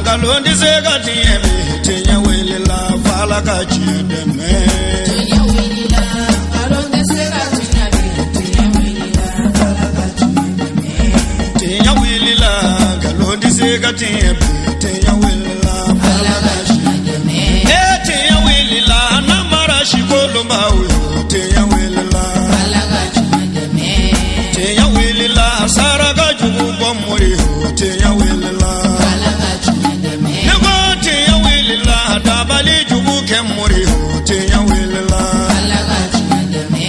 Nkalon tɛ se ka tiɲɛ bi, tiɲɛ wulila f'Ala ka tiɲɛ dɛmɛ. Tiɲɛ wulila, nkalon tɛ se ka tiɲɛ bi, tiɲɛ wulila, Ala ka tiɲɛ dɛmɛ. Tiɲɛ wulila, nkalon tɛ se ka tiɲɛ bi, tiɲɛ wulila Ala f'Ala ka ka tiɲɛ dɛmɛ. E tiɲɛ wulila, namara sikolonbaw yo, tiɲɛ wulila. Ala ka tiɲɛ dɛmɛ. Tiɲɛ wulila, saraka jugu bɔ mori yo, tiɲɛ wulila. Ala ka tiɲɛ dɛmɛ. Ne ko tiɲɛ wulila, dabali jugu kɛ mori yo, tiɲɛ wulila. Ala ka tiɲɛ dɛmɛ.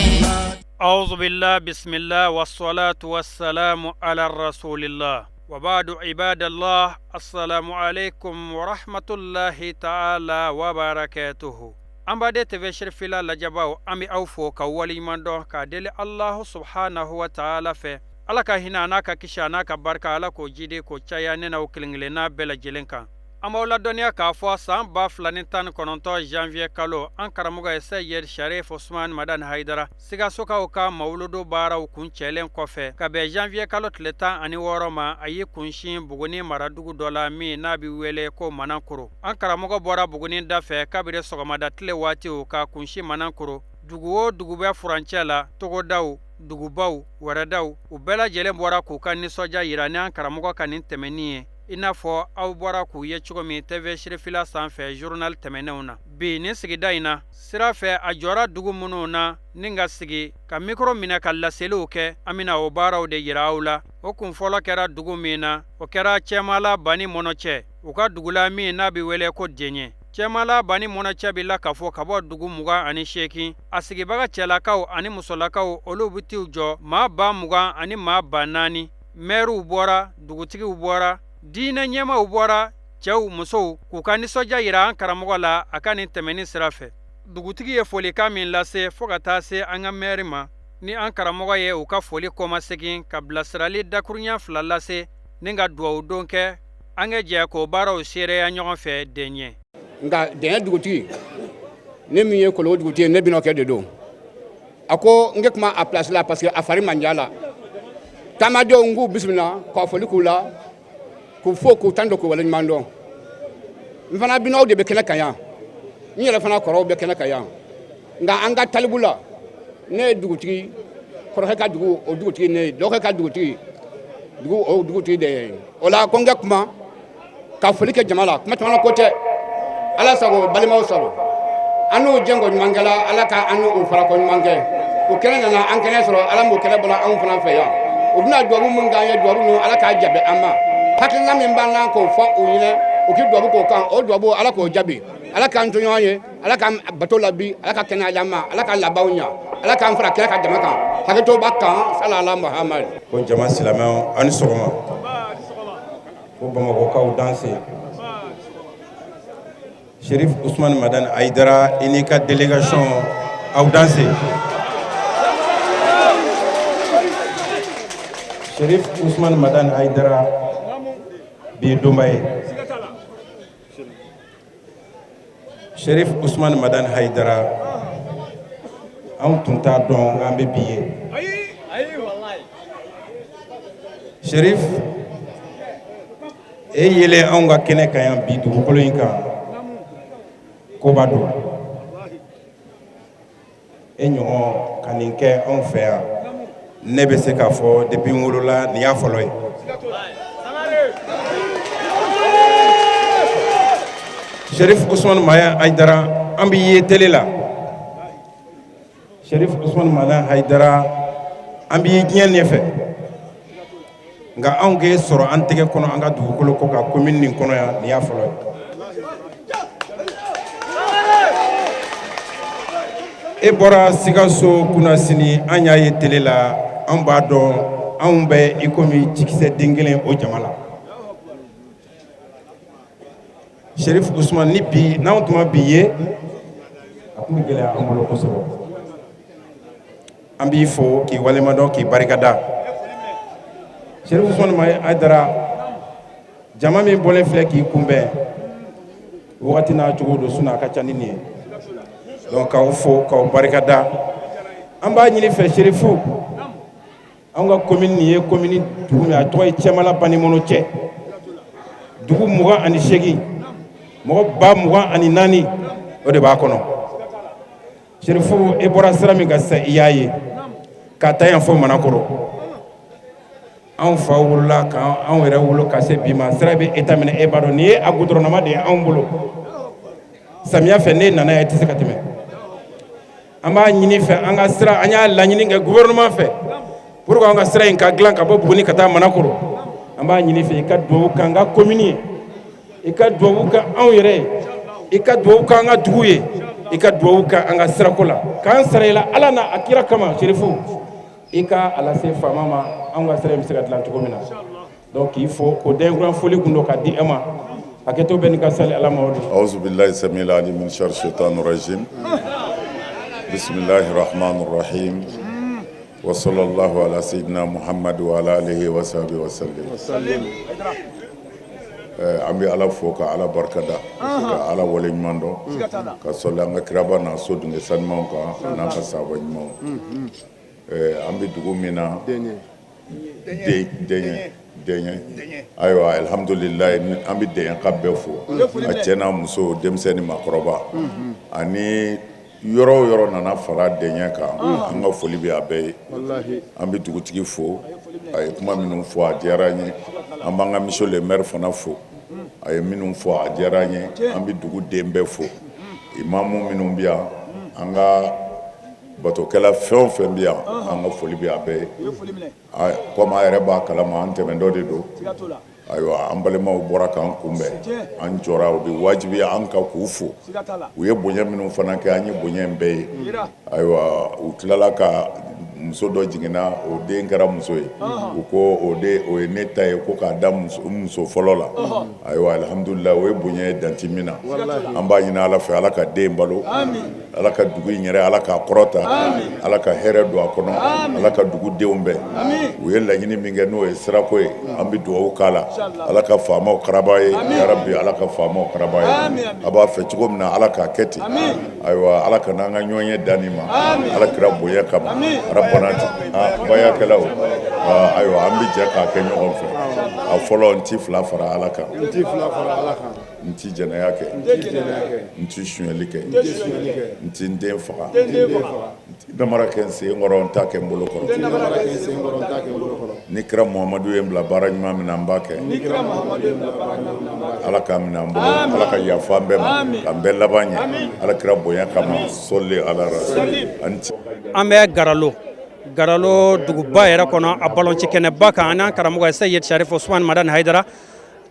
أعوذ بالله بسم الله والصلاة والسلام على رسول الله وبعد عباد الله السلام عليكم ورحمة الله تعالى وبركاته. An b'aden TV Cherifila lajɛbaw, an bɛ aw fo ka waleɲuman dɔn k'a deli Allahu subhanahu wa ta'ala fɛ, Ala ka hinɛ a n'a ka kisi a n'a ka barika, Ala k'o jidi k'o caya ne n'aw kelen kelenna bɛɛ lajɛlen kan. An b'aw ladɔnniya k'a fɔ san 2019 janvier kalo, an karamɔgɔ ye Seyid Sharif Usman Madani Hayidara, Sikasokaw ka mawuludu baaraw kuncɛlen kɔfɛ, ka bɛn janvier kalo tile 16 ma, a y'i kunsin Buguni maradugu dɔ la min n'a bɛ wele ko Manankoro. An karamɔgɔ bɔra Buguni da fɛ kabiri sɔgɔmada tile waatiw ka kunsin Manankoro. Dugu o dugu bɛ furancɛ la, togodaw, dugubaw, wɛrɛdaw, u bɛɛ lajɛlen bɔra k'u ka nisɔndiya yira ni an karamɔgɔ ka nin tɛmɛni ye, i n'a fɔ aw bɔra k'u ye cogo min TV Cherifila sanfɛ journal tɛmɛnenw na. Bi nin sigida in na, sira fɛ a jɔra dugu minnu na ni ka sigi ka mikoro minɛ ka laseliw kɛ, an bɛna o baaraw de yira aw la. O kun fɔlɔ kɛra dugu min na, o kɛra Cɛmala Bani Mɔnɔcɛ, u ka dugu la min n'a bɛ wele ko Deɲɛ. Cɛmala Bani Mɔnɔcɛ bɛ lakafo ka bɔ dugu 28. A sigibaga cɛlakaw ani musolakaw, olu bɛ t'u jɔ maa 20,000 ani maa 4,000. Mɛriw bɔra, dugutigiw bɔra, diinɛ ɲɛmaaw bɔra, cɛw, musow, k'u ka nisɔndiya yira an karamɔgɔ la a ka nin tɛmɛni sira fɛ. Dugutigi ye folikan min lase fo ka taa se an ka mɛri ma, ni an karamɔgɔ ye u ka foli kɔmasegin ka bilasirali dakuruɲɛ fila lase ni ka duwawu don kɛ. An ka jɛ k'o baaraw seereya ɲɔgɔn fɛ Deɲɛ. Nka Dɛɲɛ dugutigi, ne min ye Kologo dugutigi ye, ne bɛn'o kɛ de don. A ko n kɛ kuma a place la parce que a fari man diya la. Taamadenw, n k'u bisimila k'a foli k'u la, k'u fo, k'u tan don, k'u waleɲuman dɔn. N fana binaw de bɛ kɛnɛ kan yan, n yɛrɛ fana kɔrɔw bɛ kɛnɛ kan yan. Nka an ka talibu la, ne ye dugutigi kɔrɔkɛ ka dugu, o dugutigi, ne ye dɔgɔkɛ ka dugutigi dugu, o dugutigi de ye. O la ko n kɛ kuma ka foli kɛ jama la. Kuma caman ko tɛ, Ala sago, balimaw sago, an n'u jɛnko ɲumankɛla, Ala ka an n'u farako ɲuman kɛ. U kɛnɛ nana an kɛnɛ sɔrɔ, Ala m'o kɛnɛ bɔra anw fana fɛ yan. U bɛna duwawu min k'an ye, duwawu ninnu, Ala k'a jaabi an ma. Hakilina min b'an na k'o fɔ u ɲɛnɛ, u k'i duwawu k'o kan, o duwawu, Ala k'o jaabi. Ala k'an to ɲɔgɔn ye, Ala k'an bato la bi, Ala ka kɛnɛya d'an ma, Ala ka labanw ɲa, Ala k'an fara kira ka jama kan, hakɛto b'a kan, salala Muhamadu. Ko jama silamɛw, a ni sɔgɔma. Ko Bamakɔkaw, danse. Sherif Usman Madani Hayidara, i n'i ka délégation, aw danse. Sherif Usman Madani Hayidara, bi ye donba ye. Sherif Usman Madani Hayidara, anw tun t'a dɔn k'an bɛ bi ye. Sherif, e yelen anw ka kɛnɛ kan yan bi dugukolo in kan, koba don. E ɲɔgɔn ka nin kɛ anw fɛ yan, ne bɛ se k'a fɔ depuis n wolola, nin y'a fɔlɔ ye. Sherif Usman Madani Hayidara, an b'i ye télé la. Sherif Usman Madani Hayidara, an b'i ye diɲɛ ɲɛfɛ, nka anw k'e sɔrɔ an tɛgɛ kɔnɔ an ka dugukolo kɔ kan commune nin kɔnɔ yan, nin y'a fɔlɔ ye. E bɔra Sikaso kunasini, an y'a ye télé la, an b'a dɔn anw bɛ i komi cikisɛ den kelen o jama la. Sherif Usman, ni bi n'anw tun ma bi ye, a tun bɛ gɛlɛya an bolo kosɛbɛ. An b'i fo k'i waleɲumandɔn k'i barikada. Sherif Usman Hayidara, jama min bɔlen filɛ k'i kunbɛn, wagati n'a cogo don, sinon a ka ca ni nin ye. Donc k'aw fo k'aw barikada. An b'a ɲini fɛ Sherifu, an ka commune nin ye commune dugu min, a tɔgɔ ye Cɛmala Banimono cɛ. Dugu 28, mɔgɔ 24,000, o de b'a kɔnɔ. Serifu, e bɔra sira min kan sisan, i y'a ye k'a ta yan fo Manakɔrɔ. Anw fa wolola ka anw yɛrɛ wolo ka se bi ma, sira bɛ état min na, e b'a dɔn nin ye a goudronama de ye anw bolo. Samiya fɛ, n'e nana yan, i tɛ se ka tɛmɛ. An b'a ɲini fɛ, an ka sira, an y'a laɲini kɛ gouvernement fɛ pour que an ka sira in ka dilan ka bɔ Buguni ka taa Manakɔrɔ. An b'a ɲini fɛ, i ka dugawu k'an ka commune ye, i ka dugawu kɛ anw yɛrɛ ye, i ka dugawu k'an ka dugu ye, i ka dugawu kɛ an ka sirako la, k'an sara i la Ala n'a a kira kama. Serifu, i ka a lase faama ma, anw ka sira in bɛ se ka dilan cogo min na. Donc k'i fo k'o dɛnkura foli kun don ka di e ma. Hakɛto bɛ nin ka sali Ala ma o de. أعوذ بالله السميع العليم من شر الشيطان الرجيم. بسم الله الرحمن الرحيم وصلى الله على سيدنا محمد وعلى آله وصحبه وسلم. An bɛ Ala fo, ka Ala barika da, ka Ala waleɲuman dɔn, ka sɔli an ka kiraba n'a so dunge sanumanw kan, n'an ka sahaba ɲumanw. An bɛ dugu min na, Dɛɲɛ Dɛɲɛ, ayiwa, alhamdulilayi, an bɛ Dɛɲɛka bɛɛ fo, a cɛ n'a muso, denmisɛn ni maakɔrɔba, ani yɔrɔ o yɔrɔ nana fara Dɛɲɛ kan, an ka foli bɛ a bɛɛ ye. An bɛ dugutigi fo, a ye kuma minnu fɔ, a diyara an ye. An b'an ka monsieur le maire fana fo, a ye minnu fɔ, a diyara an ye. An bɛ dugu den bɛɛ fo, imamu minnu bɛ yan, an ka batokɛla fɛn o fɛn bɛ yan, an ka foli bɛ a bɛɛ ye. Komi a yɛrɛ b'a kalama, an tɛmɛntɔ de don. Ayiwa, an balimaw bɔra k'an kunbɛn, an jɔra, u bɛ wajibiya an kan k'u fo. U ye bonya minnu fana kɛ, an ye bonya in bɛɛ ye. Ayiwa, u tilala ka muso dɔ jiginna, o den kɛra muso ye, u ko o de o ye ne ta ye, ko k'a da muso fɔlɔ la. Ayiwa, alihamudulila, o ye bonya ye danti min na. An b'a ɲini Ala fɛ, Ala ka den balo, Ala ka dugu in yɛrɛ, Ala k'a kɔrɔta, Ala ka hɛrɛ don a kɔnɔ, Ala ka dugudenw bɛn. U ye laɲini min kɛ, n'o ye sirako ye, an bɛ dugawu k'a la, Ala ka faamaw karaba ye, yarabi, Ala ka faamaw karaba ye. A b'a fɛ cogo min na, Ala k'a kɛ ten. Ayiwa, Ala ka n'an ka ɲɔgɔn ye danni ma, Ala kira bonya kama, rabana bayakɛlaw. Ayiwa, an bɛ jɛ k'a kɛ ɲɔgɔn fɛ. A fɔlɔ, n ti fila fara Ala kan, n ti jɛnɛya kɛ, n ti sonyɛli kɛ, n ti n den faga, n ti namara kɛ n sen kɔrɔ, n t'a kɛ n bolo kɔrɔ. Ni kira Muhamadu ye n bila baara ɲuman min na, n b'a kɛ. Ala k'a minɛ an bolo, Ala ka yafa an bɛɛ ma, k'an bɛɛ laban ɲɛ, Ala kira bonya kama, sɔli ala rasul. An bɛ Garalo, Garalo duguba yɛrɛ kɔnɔ, a balonci kɛnɛba kan, an n'an karamɔgɔ Seyid Sharif Usman Madani Hayidara.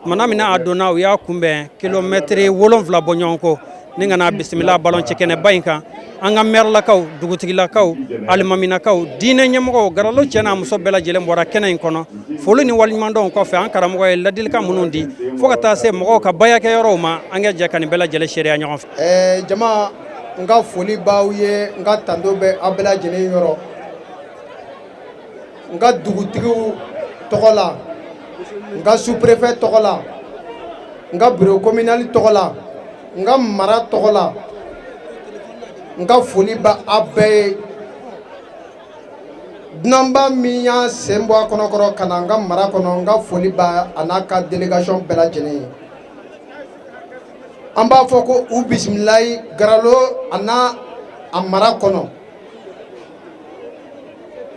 Tumana min na a donna, u y'a kunbɛn kilomɛtiri 7 bɔ ɲɔgɔn kɔ ni ka na bisimila balonci kɛnɛba in kan. An ka mɛrɛlakaw, dugutigilakaw, alimaminakaw, diinɛ ɲɛmɔgɔw, Garalo cɛ n'a muso bɛɛ lajɛlen bɔra kɛnɛ in kɔnɔ. Foli ni waleɲumandɔnw kɔfɛ, an karamɔgɔ ye ladilikan minnu di fo ka taa se mɔgɔw ka bayakɛyɔrɔw ma, an ka jɛ ka nin bɛɛ lajɛlen seereya ɲɔgɔn fɛ. Jama, n ka foli b'aw ye, n ka tando bɛ aw bɛɛ lajɛlen yɔrɔ, n ka dugutigiw tɔgɔ la, n ka sous-préfet tɔgɔ la, n ka bureau communal tɔgɔ la, n ka mara tɔgɔ la. N ka foli bɛ aw bɛɛ ye. Dunanba min y'a sen bɔ a kɔnɔkɔrɔ ka na n ka mara kɔnɔ, n ka foli b'a a n'a ka délégation bɛɛ lajɛlen ye. An b'a fɔ ko u bisimilayi Garalo a n'a a mara kɔnɔ.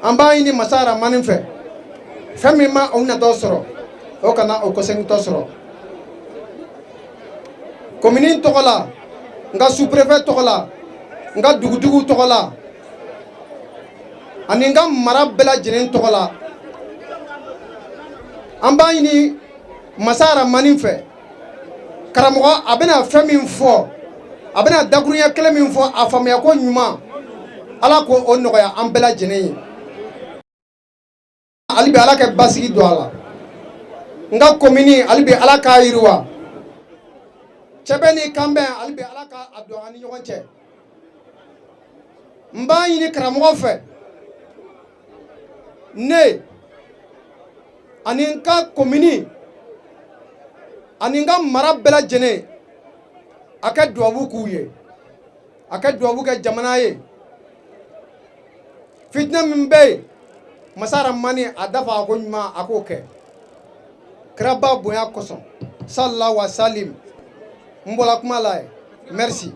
An b'a ɲini masa Aramani fɛ, fɛn min ma u natɔ sɔrɔ, o kana o kɔsegintɔ sɔrɔ. Komini tɔgɔ la, n ka sous-préfet tɔgɔ la, n ka dugutigiw tɔgɔ la, ani n ka mara bɛɛ lajɛlen tɔgɔ la, an b'a ɲini masa Aramani fɛ, karamɔgɔ a bɛna fɛn min fɔ, a bɛna dakuruɲɛ kelen min fɔ, a faamuya ko ɲuman, Ala ko o nɔgɔya an bɛɛ lajɛlen ye. Hali bi Ala ka basigi don a la. N ka komini, hali bi Ala k'a yiriwa. Cɛbɛ ni kanbɛn, hali bi Ala ka a don an ni ɲɔgɔn cɛ. N b'a ɲini karamɔgɔ fɛ, ne ani n ka komini ani n ka mara bɛɛ lajɛlen, a ka duwawu k'u ye, a ka duwawu kɛ jamana ye. Fitinɛ min bɛ yen, masa Aramani a dafa a ko ɲuman, a k'o kɛ kiraba bonya kosɔn. Sala wa salim, n bɔra kuma la ye, merci.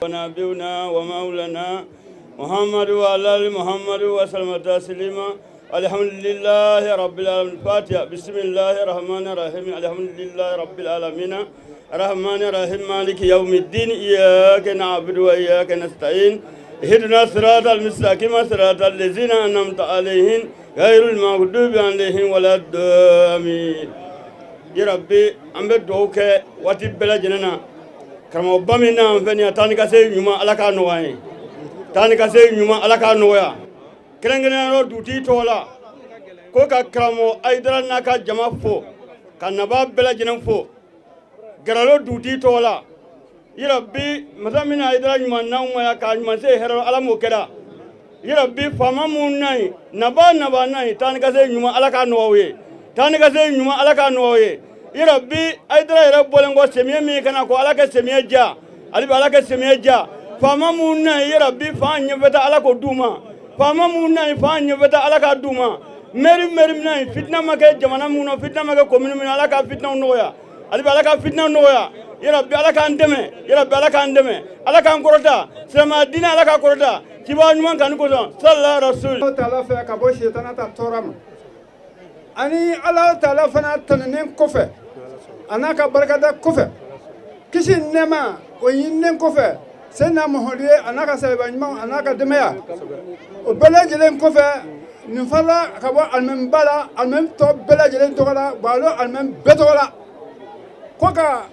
نبينا ومولانا محمد وعلى آل محمد وسلم تسليما. الحمد لله رب العالمين. الفاتحة. بسم الله الرحمن الرحيم. الحمد لله رب العالمين الرحمن الرحيم مالك يوم الدين إياك نعبد وإياك نستعين اهدنا الصراط المستقيم صراط الذين أنعمت عليهم غير المغضوب عليهم ولا الضالين. Ya Rabbi, an bɛ dugawu kɛ waati bɛɛ lajɛlen na. Karamɔgɔba min n'an fɛ nin ye, taa ni ka se ɲuman, Ala k'a nɔgɔya an ye. Taa ni ka se ɲuman, Ala k'a nɔgɔya. Kɛrɛnkɛrɛnnenya la, dugutigi tɔgɔ la, ko ka karamɔgɔ Ayidara n'a ka jama fo, ka nabaa bɛɛ lajɛlen fo Garalo dugutigi tɔgɔ la. Ya Rabbi, masa min Ayidara ɲuman n'anw ma yan k'a ɲuman se hɛrɛ, Ala m'o kɛra. Ya Rabbi, faama minnu na yen, nabaa nabaa na yen, taa ni ka se ɲuman, Ala k'a nɔgɔya u ye. Taa ni ka se ɲuman, Ala k'a nɔgɔya u ye. Ya Rabbi, Ayidara yɛrɛ bɔlen kɔ semiyɛ min kana ko, Ala kɛ semiyɛ diya hali bi, Ala kɛ semiyɛ diya. Faama minnu na yen, ya Rabbi, fan ɲɛfɛta, Ala k'o d'u ma. Faama minnu na yen, fan ɲɛfɛta, Ala k'a d'u ma. Mɛri min na yen, fitina ma kɛ jamana min na, fitina ma kɛ commune min na, Ala ka fitinaw nɔgɔya hali bi, Ala ka fitinaw nɔgɔya. Ya Rabbi, Ala k'an dɛmɛ. Ya Rabbi, Ala k'an dɛmɛ, Ala k'an kɔrɔta silamɛya diinɛ, Ala k'a kɔrɔta ciba ɲuman kanu kosɔn, sallallahu rasul. Ala taala fɛ ka bɔ sitana ta tɔɔrɔ ma, ani Ala taala fana tanunen kɔfɛ, a n'a ka barikada kɔfɛ, kisi nɛɛma o ɲininen kɔfɛ Seyidina Muhamadu ye, a n'a ka sahaba ɲumanw, a n'a ka denbaya, o bɛɛ lajɛlen kɔfɛ, nin fana ka bɔ alimamiba la, alimami tɔ bɛɛ lajɛlen tɔgɔ la, Baalo alimami bɛɛ tɔgɔ la, ko ka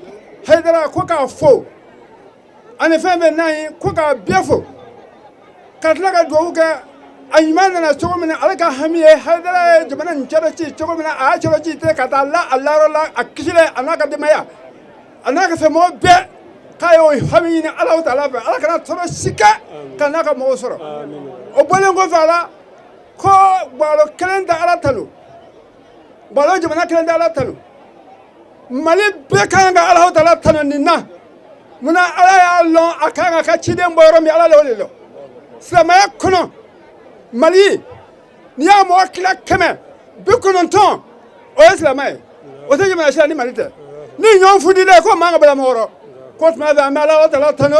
Hayidara ko k'a fo, ani fɛn bɛɛ n'a ye, ko k'a bɛɛ fo, ka tila ka dugawu kɛ. A ɲuman nana cogo min na, ale ka hami ye Hayidara ye jamana nin cɛdɔ ci cogo min na, a y'a cɛdɔ ci ten ka taa la a layɔrɔ la, a kisilen, a n'a ka denbaya, a n'a ka fɛnmɔgɔ bɛɛ, k'a y'o hami ɲini Ala taala fɛ, Ala kana tɔɔrɔ si kɛ ka n'a ka mɔgɔw sɔrɔ. O bɔlen kɔfɛ a la, ko Baalo kelen tɛ Ala tanu, Baalo jamana kelen tɛ Ala tanu, Mali bɛɛ ka kan ka Ala taala tanu nin na. Munna? Ala y'a lɔn a kan ka ka ciden bɔ yɔrɔ min, Ala l'o de lɔn. Silamɛya kɔnɔ, Mali, n'i y'a mɔgɔ tila 190, o ye silamɛ ye. O tɛ jamana si la ni Mali tɛ. Ni ɲɔgɔn fundilen ko man ka bila mɔgɔ rɔ ko tuma fɛ, an bɛ Ala taala tanu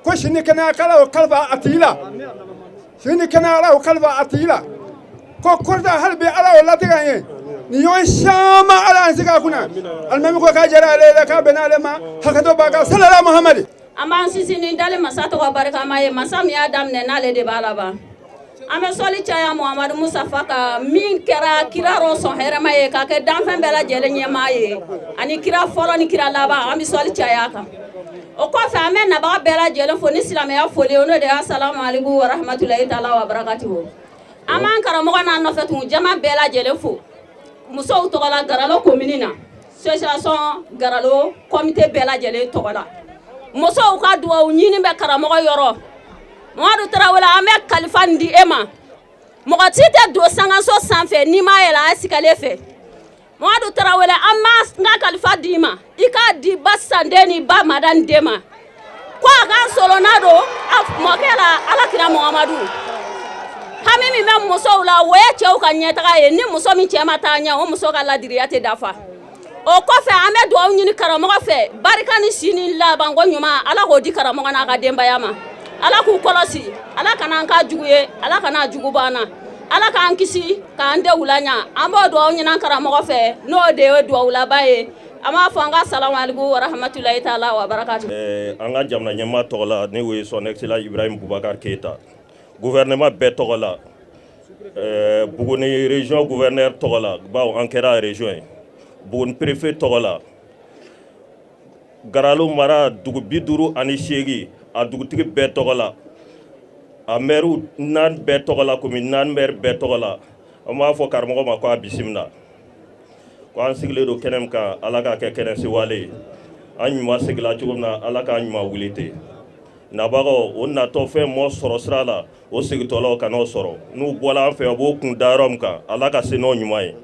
ko si ni kɛnɛya k'Ala y'o kalifa a tigi la, si ni kɛnɛya Ala y'o kalifa a tigi la, ko kɔrɔta hali bi Ala y'o latigɛ an ye. Ni ɲɔgɔn caman, Ala y'an sigi a kunna. Alimami ko k'a jɛra ale ye, k'a bɛnna ale ma, hakɛto b'a kan, salala Muhamadi. An b'an sinsin ni dali masa tɔgɔ barikama ye, masa min y'a daminɛ n'ale de b'a laban. An bɛ sɔli caya Muhamadu Musafa kan, min kɛra kira rɔ sɔn hɛrɛma ye, k'a kɛ danfɛn bɛɛ lajɛlen ɲɛmaa ye, ani kira fɔlɔ ni kira laban. An bɛ sɔli caya a kan. O kɔfɛ, an bɛ nabaga bɛɛ lajɛlen fo ni silamɛya foli ye, o n'o de ye asalamu aleykum wa rahmatulahi taala wa barakatuhu. An b'an karamɔgɔ n'a nɔfɛ tugun jama bɛɛ lajɛlen fo musow tɔgɔ la, Garalo komini na, association Garalo comité bɛɛ lajɛlen tɔgɔ la. Musow ka dugawu ɲini bɛ karamɔgɔ yɔrɔ. Mamadu Tarawele, an bɛ kalifa nin di e ma. Mɔgɔ si tɛ don sankanso sanfɛ n'i m'a yɛlɛ a escalier fɛ. Mamadu Tarawele, an b'a n ka kalifa d'i ma, i k'a di ba sanden ni ba madani den ma, ko a ka solonna don a mɔkɛ la, Alakira Muhamadu. Hami min bɛ musow la, o ye cɛw ka ɲɛtaga ye. Ni muso min cɛ ma taa ɲɛ, o muso ka ladiriya tɛ dafa. O kɔfɛ, an bɛ dugawu ɲini karamɔgɔ fɛ, barika ni si ni labanko ɲuman, Ala k'o di karamɔgɔ n'a ka denbaya ma. Ala k'u kɔlɔsi, Ala kana an ka jugu ye, Ala kana jugu bɔ an na, Ala k'an kisi k'an denw laɲa. An b'o dugawu ɲini an karamɔgɔ fɛ, n'o de ye dugawu laban ye. An b'a fɔ an ka salamu aleykum wa rahmatulahi taala wa barakatu. An ka jamana ɲɛmaa tɔgɔ la, ne ye son excellence Ibrahim Boubacar Keita, gouvernement bɛɛ tɔgɔ la, Buguni région gouverneur tɔgɔ la, bawo an kɛra région ye, Buguni préfet tɔgɔ la, Garalo mara dugu 58, a dugutigi bɛɛ tɔgɔ la, a maire naani bɛɛ tɔgɔ la, commune naani maire bɛɛ tɔgɔ la, an b'a fɔ karamɔgɔ ma ko a bisimila, ko an sigilen don kɛnɛ min kan, Ala k'a kɛ kɛnɛ sewale ye. An ɲuman sigila cogo min na, Ala k'an ɲuman wuli ten. Nabagaw o natɔ fɛn mɔ sɔrɔ sira la, o segintɔlaw kan'o sɔrɔ. N'u bɔla an fɛ, u b'o kun da yɔrɔ min kan, Ala ka se n'o ɲuman ye.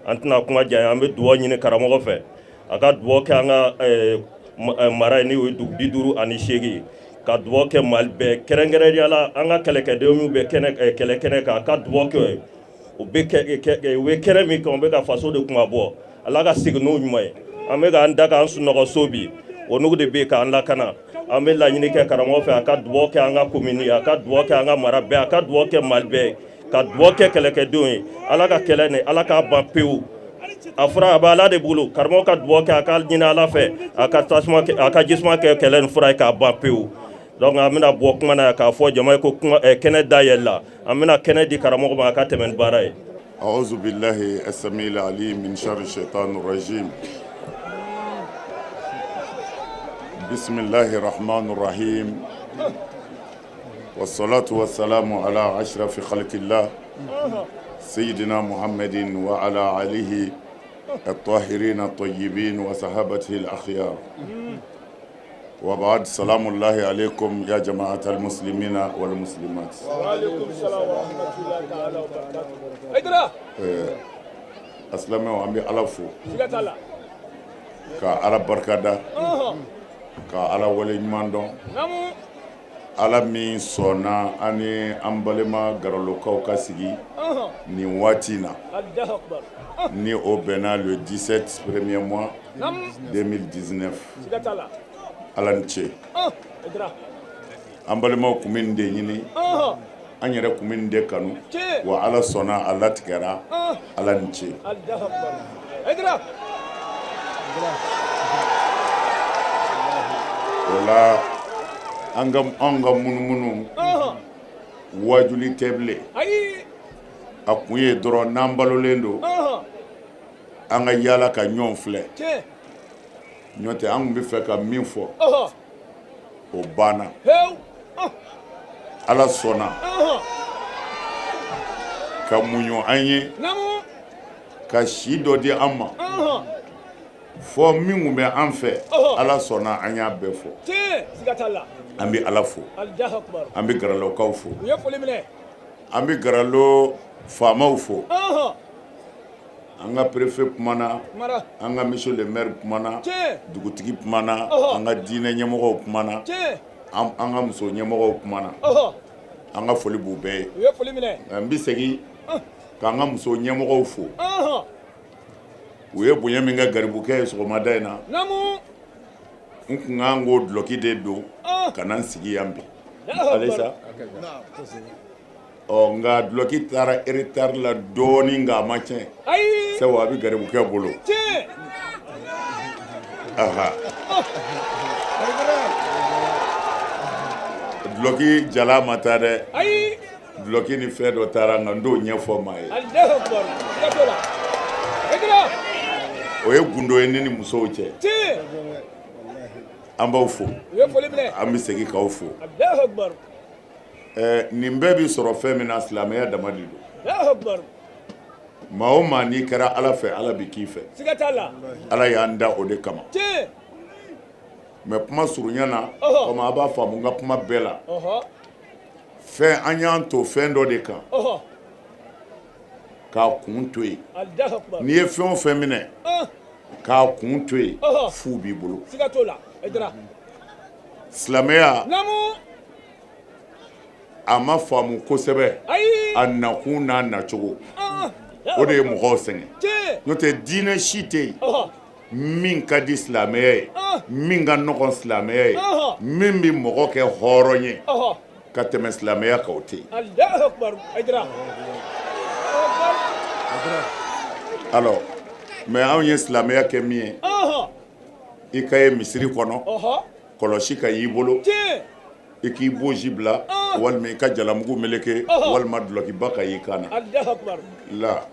An tɛna kuma janya. An bɛ dugawu ɲini karamɔgɔ fɛ, a ka dugawu kɛ an ka mara ye, n'o ye dugu 58, ka dugawu kɛ Mali bɛɛ, kɛrɛnkɛrɛnnenya la an ka kɛlɛkɛdenw minnu bɛ kɛnɛ kɛlɛ kɛnɛ kan, a ka dugawu kɛ u bɛ kɛnɛ min kan, u bɛ ka faso de kuma bɔ. Ala ka segin n'o ɲuman ye. An bɛ k'an da k'an sunɔgɔ so bi, o nugu de bɛ yen k'an lakana. An bɛ laɲini kɛ karamɔgɔ fɛ, a ka dugawu kɛ an ka komini ye, a ka dugawu kɛ an ka mara bɛɛ, a ka dugawu kɛ Mali bɛɛ ye, ka dugawu kɛ kɛlɛkɛdenw ye. Ala ka kɛlɛ nin, Ala k'a ban pewu. A fura a bɛ Ala de bolo. Karamɔgɔ ka dugawu kɛ, a ka ɲini Ala fɛ, a ka tasuma, a ka jisuma kɛ kɛlɛ nin fura ye k'a ban pewu. Donc an bɛna bɔ kuma na k'a fɔ jama ye ko kuma kɛnɛ dayɛlɛla. An bɛna kɛnɛ di karamɔgɔ ma, a ka tɛmɛ ni baara ye. أعوذ بالله السميع العليم من شر الشيطان الرجيم بسم الله الرحمن الرحيم والصلاة والسلام على أشرف خلق الله سيدنا محمد وعلى آله الطاهرين الطيبين وصحابته الأخيار وبعد سلام الله عليكم يا جماعة المسلمين والمسلمات. وعليكم السلام ورحمة الله تعالى وبركاته. Haidara. Asilamɛw, an bɛ Ala fo. Siga t'a la. Ka Ala barikada, ka Ala waleɲuman dɔn. Ala min sɔnna an ni an balima Garalokaw ka sigi nin waati in na, Allahu akbar. ni o bɛnna le 17 premier mois 2019. Siga t'a la. Ala ni ce. Haidara. An balimaw tun bɛ nin de ɲini, an yɛrɛ tun bɛ nin de kanu, wa Ala sɔnna a latigɛra. Ala ni ce. Allahu akbar. Haidara. O la, an ka anw ka munumunu wajuli tɛ bilen. Ayi. A kun ye dɔrɔn, n'an balolen don, an ka yaala ka ɲɔgɔn filɛ. N'o tɛ, an tun bɛ fɛ ka min fɔ, o banna. Hewu. Ala sɔnna ka muɲu an ye, ka si dɔ di an ma. Fɔ min tun bɛ an fɛ, Ala sɔnna an y'a bɛɛ fɔ. Tiɲɛ. Siga t'a la. An bɛ Ala fo. Allahu akbar. An bɛ Garalokaw fo. U ye foli minɛ. An bɛ Garalo faamaw fo. An ka préfet kumana, Kumara. an ka monsieur le maire kumana, dugutigi kumana, an ka diinɛ ɲɛmɔgɔw kumana, an ka muso ɲɛmɔgɔw kumana. An ka foli b'u bɛɛ ye. U ye foli minɛ. N bɛ segin k'an ka muso ɲɛmɔgɔw fo. U ye bonya min kɛ garibukɛ ye sɔgɔmada in na, n kun kan k'o dulɔki de don ka na n sigi yan bi. Allahu akbar. Alisa ɔ, nka dulɔki taara retard la dɔɔnin, nka a ma tiɲɛ. Ayi. Sabu a bɛ garibukɛ bolo. Aha, dulɔki jala ma taa dɛ. Ayi. Dulɔki ni fɛn dɔ taara, nka n t'o ɲɛfɔ maa ye. Allahu akbar. Siga t'o la. Haidara. O ye gundo ye ne ni musow cɛ. An b'aw fo. U ye foli minɛ. An bɛ segin k'aw fo. Allahu akbar. Nin bɛɛ bɛ sɔrɔ fɛn min na, silamɛya dama de don. Allahu akbar. Maa o maa n'i kɛra Ala fɛ, Ala bɛ k'i fɛ. Siga t'a la. Ala y'an da o de kama. Mais kuma surunya na, komi a b'a faamu n ka kuma bɛɛ la, fɛn an y'an to fɛn dɔ de kan k'a kun to yen. Allahu akbar. N'i ye fɛn o fɛn minɛ k'a kun to yen, fu b'i bolo. Siga t'o la. Haidara. Silamɛya, a ma faamu kosɛbɛ. Ayi. A nakun n'a nacogo, o de ye mɔgɔw sɛgɛn. N'o tɛ, diinɛ si tɛ yen min ka di silamɛya ye, min ka nɔgɔn silamɛya ye, min bɛ mɔgɔ kɛ hɔrɔn ye ka tɛmɛ silamɛya kan, o tɛ yen. Allahu akbar. Haidara. Alors, mais anw ye silamɛya kɛ min ye, i ka ye misiri kɔnɔ, kɔlɔsi ka y'i bolo, i k'i boji bila, walima i ka jalamugu meleke, walima dulɔkiba ka y'i kan na. Allahu akbar. La,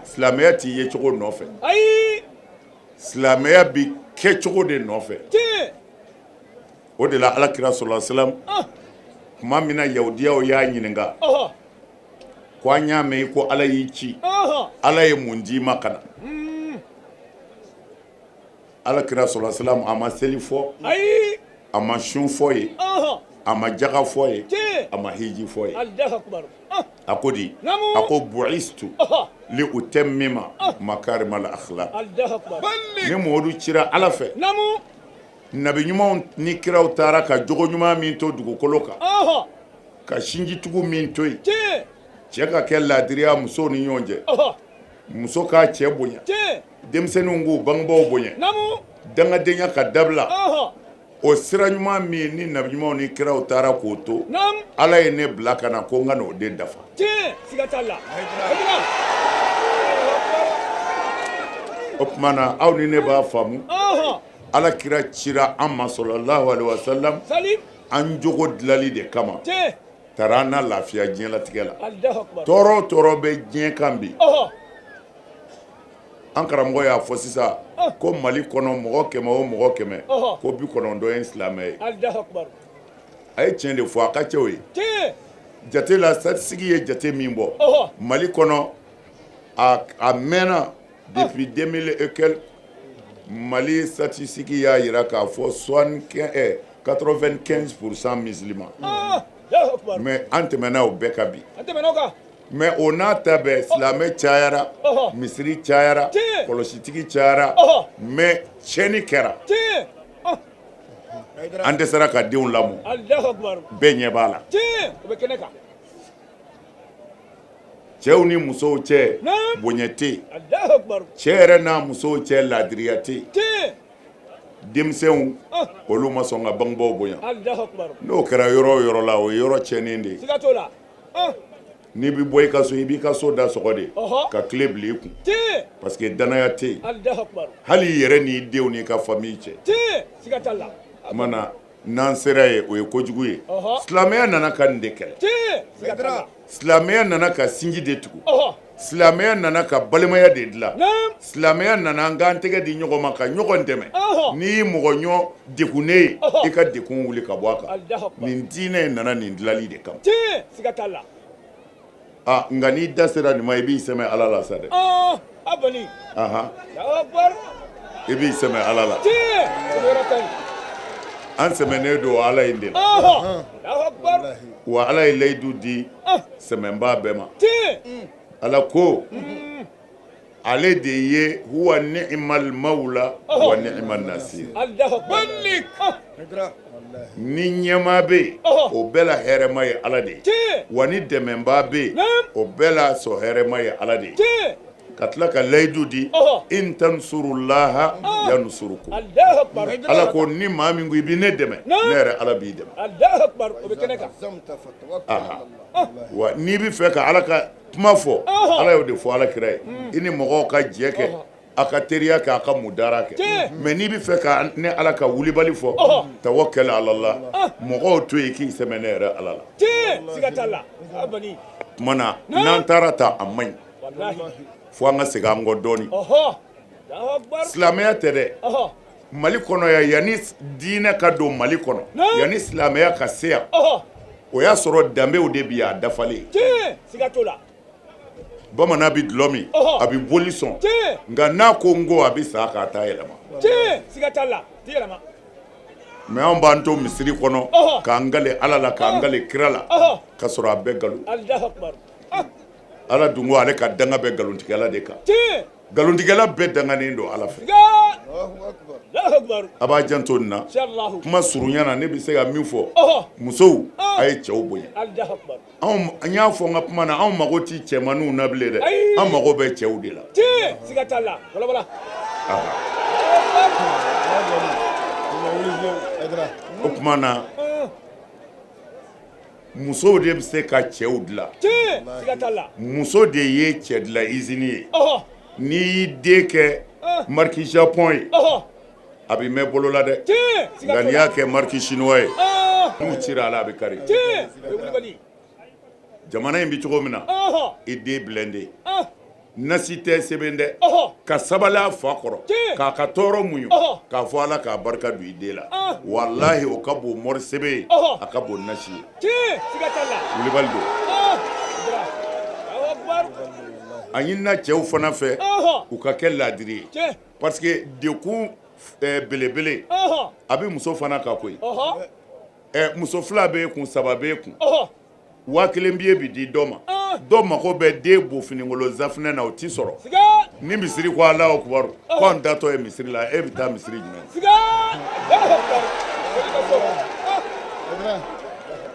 silamɛya t'i ye cogo nɔfɛ. Ayi. Silamɛya bi kɛcogo de nɔfɛ. O de la, Ala kira sɔrɔla salam, tuma min na yahudiyaw y'a ɲininka ko an y'a mɛn i ko Ala y'i ci, Ala ye mun d'i ma ka na? Ala kira sɔrɔla salam, a ma seli fɔ. Ayi. A ma sun fɔ ye. A ma jaga fɔ ye. A ma hiji fɔ ye. Allahu akbar. A ko di? A ko bu'istu li utammima makarimal akhlaq. Allahu akbar. Ni Muhamadu cira Ala fɛ, nabi ɲumanw ni kiraw taara ka jogo ɲuman min to dugukolo kan, ka sinjitugu min to yen, cɛ ka kɛ laadiriya musow ni ɲɔgɔn cɛ, muso k'a cɛ bonya. Denmisɛnninw k'u bangebaaw bonya, naamu, dangadenya ka dabila, ɔhɔ, o sira ɲuman min ni nabiɲumanw ni kiraw taara k'o to, naamu, Ala ye ne bila ka na ko n ka n'o de dafa. Tiɲɛ, siga t'a la. O tuma na aw ni ne b'a faamu, ɔhɔ, Ala kira cira an ma sɔlɔlahu alehi wasalam salim, an jogo dilali de kama, tiɲɛ, taara an na lafiya diɲɛlatigɛ la. Alahu akibaru, Tɔɔrɔ o tɔɔrɔ bɛ diɲɛ kan bi, ɔhɔ, an karamɔgɔ y'a fɔ sisan ko Mali kɔnɔ mɔgɔ 100 o mɔgɔ 100 ko 90 ye silamɛ ye. Alahu akibaru, A ye tiɲɛ de fɔ a ka cɛw ye. Tiɲɛ, Jate la statistique ye jate min bɔ ɔhɔ, Mali kɔnɔ a mɛnna depuis 2000 et quelques Mali statistique y'a jira k'a fɔ 75 95% musulmans Alahu akibaru, mais an tɛmɛna o bɛɛ kan bi. An tɛmɛna o kan. Mais o n'a ta bɛɛ silamɛ cayara, ɔhɔ, misiri cayara, tiɲɛ, kɔlɔsitigi cayara, ɔhɔ, mais tiɲɛni kɛra. Tiɲɛ, An dɛsɛra ka denw lamɔ. Alahu akibaru, Bɛɛ ɲɛ b'a la. Tiɲɛ, o bɛ kɛnɛ kan. Cɛw ni musow cɛ Naamu, bonya tɛ yen. Alahu akibaru, Cɛ yɛrɛ n'a musow cɛ laadiriya tɛ yen. Tiɲɛ, Denmisɛnw olu ma sɔn ka bangebaaw bonya. Alahu akibaru, N'o kɛra yɔrɔ o yɔrɔ la o ye yɔrɔ tiɲɛnen de ye. Siga t'o la. N'i bɛ bɔ i ka so i b'i ka so da sɔgɔ de Ɔhɔ. ka clé bila i kun. Tiɲɛ, Parce que danaya tɛ yen. Alahu akibaru, Hali i yɛrɛ n'i denw n'i ka famille cɛ. Tiɲɛ, siga t'a la. O tuma na n'an sera yen o ye kojugu ye. Ɔhɔ. Silamɛya nana ka nin de kɛlɛ. Tiɲɛ, siga t'a la. Silamɛya nana ka sinji de tugu. Ɔhɔ. Silamɛya nana ka balimaya de dilan. Naamu. Silamɛya nana an k'an tɛgɛ di ɲɔgɔn ma ka ɲɔgɔn dɛmɛ. Ɔhɔ. N'i y'i mɔgɔ ɲɔ degunnen ye Ɔhɔ. i ka degun wuli ka bɔ a kan. Alahu akibaru. Nin diinɛ in nana nin dilanli de kama. Tiɲɛ, siga t'a la. Aa nka n'i da sera nin ma i b'i sɛmɛ Ala la sa dɛ. A bani. Ahan. Alahu akibaru. I b'i sɛmɛ Ala la. Tiɲɛ, o bɛ yɔrɔ ka ɲi. An sɛmɛnen don Ala in de la. Ɔhɔ. Alahu akibaru. Wa Ala ye layidu di sɛmɛnbaa bɛɛ ma. Tiɲɛ. Ala ko ale de ye huwa ni'mal mawla wa ni'man nasir. Alahu akibaru. Ni ɲɛmaa bɛ yen o bɛɛ la hɛrɛma ye Ala de ye. Tiɲɛ. Wa ni dɛmɛbaa bɛ yen o bɛɛ la sɔn hɛrɛma ye Ala de ye. Tiɲɛ. Ka tila ka layidu di in tansurullaha yansurukum. Alahu akibaru. Ala ko ni maa min ko i bɛ ne dɛmɛ ne yɛrɛ Ala b'i dɛmɛ. Alahu akibaru, o bɛ kɛnɛ kan. Aha. Wa n'i bɛ fɛ ka Ala ka kuma fɔ Ala y'o de fɔ Ala kira ye i ni mɔgɔw ka jɛ kɛ a ka teriya kɛ a ka mudara kɛ mais n'i bɛ fɛ ka ne Ala ka wulibali fɔ tawakkal ala Allah mɔgɔw to yen k'i sɛmɛ ne yɛrɛ Ala la. Tiɲɛ, siga t'a la. A bani. Tuma na n'an taara ta a man ɲi Walahi. fo an ka segin an kɔ dɔɔnin. Ɔhɔ. Alahu akibaru. Silamɛya tɛ dɛ. Ɔhɔ. Mali kɔnɔ yan yanni diinɛ ka don Mali kɔnɔ yanni silamɛya ka se yan Ɔhɔ. o y'a sɔrɔ danbew de bi yan a dafalen. Tiɲɛ, siga t'o la. Bamanan bɛ dulɔ min Ɔhɔ. a bɛ boli sɔn Tiɲɛ. nka n'a ko n ko a bɛ sa k'a ta yɛlɛma. Tiɲɛ, siga t'a la. Ti yɛlɛma. Mais anw b'an to misiri kɔnɔ Ɔhɔ. k'an kale Ala la k'an kale kira la Ɔhɔ. ka sɔrɔ a bɛɛ nkalon. Alahu akibaru. Ala dun ko ale ka danga bɛ nkalontigɛla de kan. Tiɲɛ. Nkalontigɛla bɛɛ danganen don Ala fɛ. Siga. Alahu akibaru. A b'a janto nin na. Inshallahu. Kuma surunya na ne bɛ se ka min fɔ Ɔhɔ. musow a ye cɛw bonya. Alahu akibaru. Anw n y'a fɔ n ka kuma na anw mago tɛ cɛmanninw na bilen dɛ Ayi. an mago bɛ cɛw de la. Tiɲɛ, siga t'a la. Wala wala. Aha. O tuma na musow de bɛ se ka cɛw dilan. Tiɲɛ, siga t'a la. Muso de ye cɛ dilan usine ye. Ɔhɔ. N'i y'i den kɛ marque Japon ye Ɔhɔ. a bɛ mɛn bolo la dɛ. Tiɲɛ, siga Nka t'o n'i la. y'a kɛ marque chinois ye n'u cira a la a bɛ kari. Tiɲɛ, o ye wulibali. Jamana in bɛ cogo min na Ɔhɔ. i den blindé nasi tɛ sɛbɛn dɛ Ɔhɔ. ka sabali a fa kɔrɔ Tiɲɛ. k'a ka tɔɔrɔ muɲu Ɔhɔ. k'a fɔ Ala k'a barika don i den la walahi o ka bon mori sɛbɛn ye Ɔhɔ. a ka bon nasi ye Tiɲɛ, siga t'a la. wulibali don. Alahu akibaru. A ɲinina cɛw fana fɛ Ɔhɔ. u ka kɛ laadiri ye Tiɲɛ. parce que dekun belebele Ɔhɔ. a bɛ muso fana kan koyi. Ɔhɔ. Muso fila b'e kun saba b'e kun Ɔhɔ. 1000 biye bi di dɔ ma dɔ mago bɛ den bo finikolon zafinɛ na o ti sɔrɔ Siga. ni misiri ko Alahu akibaru ko an tatɔ ye misiri la e bɛ taa misiri jumɛn Siga. Alahu akibaru.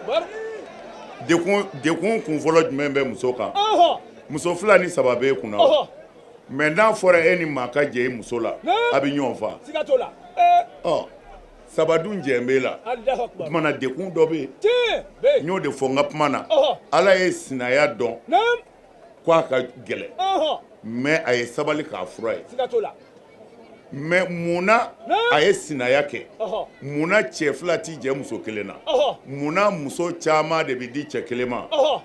Akbar. Dekun kunfɔlɔ jumɛn bɛ muso kan Ɔhɔ. muso fila ni saba b'e kunna Ɔhɔ. Mais n'a fɔra e ni maa ka jɛ i muso la, a bɛ ɲɔgɔn fa. Siga t'o la. Ɔ, saba dun jɛ b'e la. Alahu akubar. O tuma na degun dɔ bɛ yen. Tiɲɛ bɛ yen. N y'o de fɔ n ka kuma na. Ɔhɔ. Ala ye sinaya dɔn. Naam. Ko a ka gɛlɛn. Ɔhɔ. Mais a ye sabali k'a fura ye. Siga t'o la. Mais mun na a ye sinaya kɛ? Ɔhɔ. Mun na cɛ fila ti jɛ muso kelen na? Ɔhɔ. Mun na muso caman de bɛ di cɛ kelen ma? Ɔhɔ.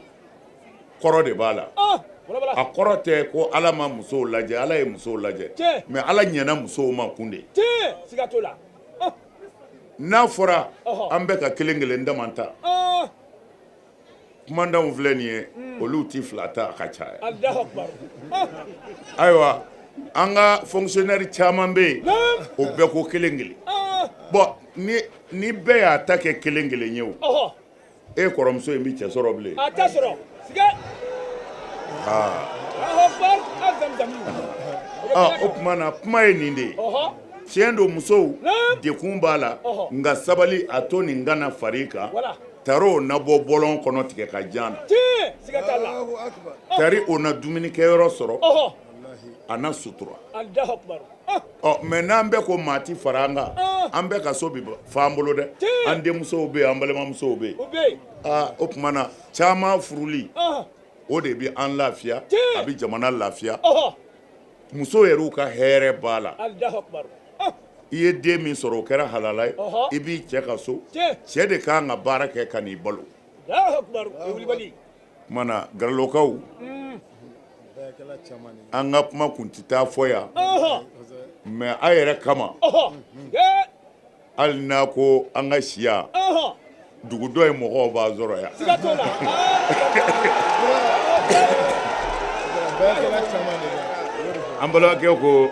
Kɔrɔ de b'a la. Ɔh, walawala. A kɔrɔ tɛ ko Ala ma musow lajɛ, Ala ye musow lajɛ. Tiɲɛ. Mais Ala ɲɛna musow ma kun de. Tiɲɛ, siga t'o la. N'a fɔra Ɔhɔ. an bɛ ka kelen kelen dama ta. Ɔh. Kumandanw filɛ nin ye, olu ti fila ta ka caya. Alahu akubar. Ɔh. Ayiwa, an ka fonctionnaire caman bɛ yen, Naam. o bɛɛ ko kelen kelen. Ɔh. Bon, ni bɛɛ y'a ta kɛ kelen kelen ye o. Ɔhɔ. E kɔrɔmuso in bɛ cɛ sɔrɔ bilen? A t'a sɔrɔ. Siga. Aa. Alahu akubar. A zamzami. Ah, o tuma na kuma ye nin de ye. Ɔhɔ. Tiɲɛ don musow Naam. dekun b'a la, Ɔhɔ. nka sabali a to nin kana far'i kan. Voilà. Tari o na bɔ bɔlɔn kɔnɔ tigɛ ka jan na. Tiɲɛ, siga t'a la. Tari o na dumunikɛyɔrɔ sɔrɔ. Ɔhɔ. A na sutura. Alahu akubar. Ɔh. Ɔ, mais n'an bɛɛ ko maa ti fara an kan, Ah. an bɛɛ ka so bi fa an bolo dɛ. Tiɲɛ. An denmusow bɛ yen, an balimamusow bɛ yen. O bɛ yen. Aa, o tuma na caman furuli, Ɔhɔ. o de bɛ an lafiya, Tiɲɛ. a bɛ jamana lafiya. Ɔhɔ. Muso yɛrɛw ka hɛrɛ b'a la. Alahu akubar. Ɔh. I ye den min sɔrɔ o kɛra halala ye, Ɔhɔ. i b'i cɛ ka so, Tiɲɛ. cɛ de ka kan ka baara kɛ ka n'i balo. Alahu akubar. O ye wulibali. O tuma na Garalokaw, an ka kuma kun tɛ taa fɔ yan, Ɔhɔ. mais a yɛrɛ kama, Ɔhɔ. Ee. hali n'a ko an ka si yan, Ɔhɔ. dugu dɔ in mɔgɔw b'an sɔrɔ yan. Siga t'o la. An balimakɛ ko,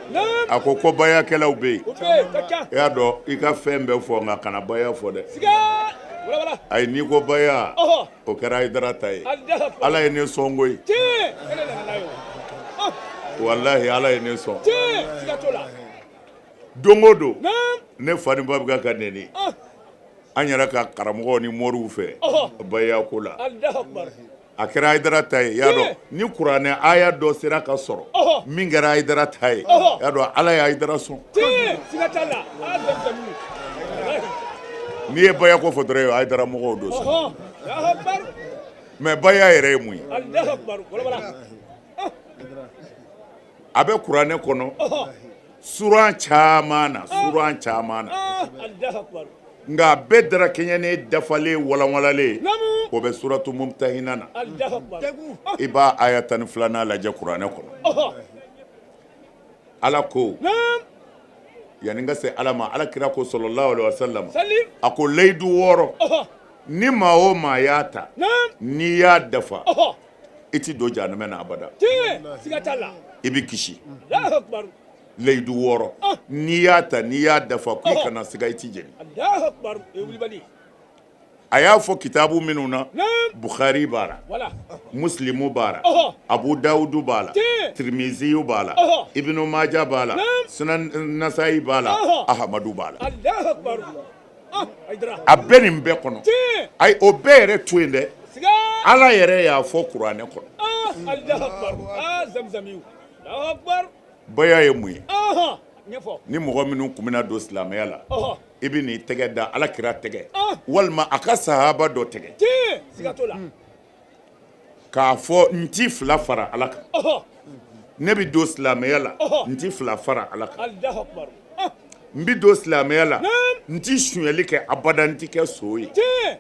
a ko ko bayakɛlaw bɛ yen. O bɛ yen, ka ca. I y'a dɔn i ka fɛn bɛɛ fɔ nka kana baya fɔ dɛ. Siga. Walawala. Ayi, n'i ko baya, Ɔhɔ. o kɛra Hayidara ta ye. Alahu akubar. Ala ye ne sɔn koyi. Tiɲɛ. E de nana n'a ye o. Walahi Ala ye ne sɔn. Tiɲɛ. Siga t'o la. Don o don, Naam. ne fa ni ba bɛ ka nɛni. Ɔh. An yɛrɛ ka karamɔgɔw ni moriw fɛ. Ɔhɔ. Baya ko la. Alahu akubar. A kɛra Hayidara ta ye, i y'a dɔn Tiɲɛ. ni kuranɛ aya dɔ sera ka sɔrɔ Ɔhɔ. min kɛra Hayidara ta ye, Ɔhɔ. i y'a dɔn Ala ye Hayidara sɔn. Tiɲɛ. Siga t'a la. A zamzami. N'i ye baya ko fɔ dɔrɔn Hayidara mɔgɔw don sa. Ɔhɔ. Alahu akubar. Mais baya yɛrɛ ye mun ye? Alahu akubar. Walawala. A bɛ kuranɛ kɔnɔ Ɔhɔ. suran caman na, suran caman na. Ah, Alahu akubar. Nka a bɛɛ darakɛɲɛnen dafalen walanwalalen, Naamu. o bɛ suratu Mumtahina na. Alahu akubar. I b'a aya 12nan lajɛ kuranɛ kɔnɔ. Ɔhɔ. Ala ko, Naam. yanni n ka se Ala ma, Ala kira ko sallallahu alaihi wasallam, Salim. a ko layidu 6, Ɔhɔ. ni maa o maa y'a ta, Naam. n'i y'a dafa, Ɔhɔ. i ti don jahanamɛ na abada. Tiɲɛ. Siga t'a la. I bɛ kisi. Alahu akubar. Layidu 6, n'i y'a ta, n'i y'a dafa, k'i kana siga, i ti jeni. Alahu akubar. O ye wulibali. A y'a fɔ kitabu minnu na, Naam. Bukhari b'a la, Voilà. Muslimu b'a la, Ɔhɔ. Abu Dawudu b'a la, Tiɲɛ. Tirimiziyu b'a la, Ɔhɔ. Ibnu Maja b'a la, Naam. Sunan Nasayi b'a la, Ɔhɔ. Ahamadu b'a la. Alahu akubar. Ah, Hayidara. A bɛ nin bɛɛ kɔnɔ. Tiɲɛ. Ayi, o bɛɛ yɛrɛ to yen dɛ. Siga. Ala yɛrɛ y'a fɔ kuranɛ kɔnɔ. Ah, Alahu akubar. Ah, zamzamiw. Alahu akubar. Baya ye mun ye? Ɔhɔ. Ɲɛfɔ. Ni mɔgɔ minnu kun bɛna don silamɛya la, Ɔhɔ. i bɛ n'i tɛgɛ da Ala kira tɛgɛ, Ah. walima a ka sahaba dɔ tɛgɛ, Tiɲɛ. Siga t'o la. k'a fɔ n ti fila fara Ala kan. Ɔhɔ. Ne bɛ don silamɛya la, Ɔhɔ. n ti fila fara Ala kan. Alahu akubar. Ah, N bɛ don silamɛya la, Naam. n ti sonyali kɛ abada, n ti kɛ so ye. Tiɲɛ.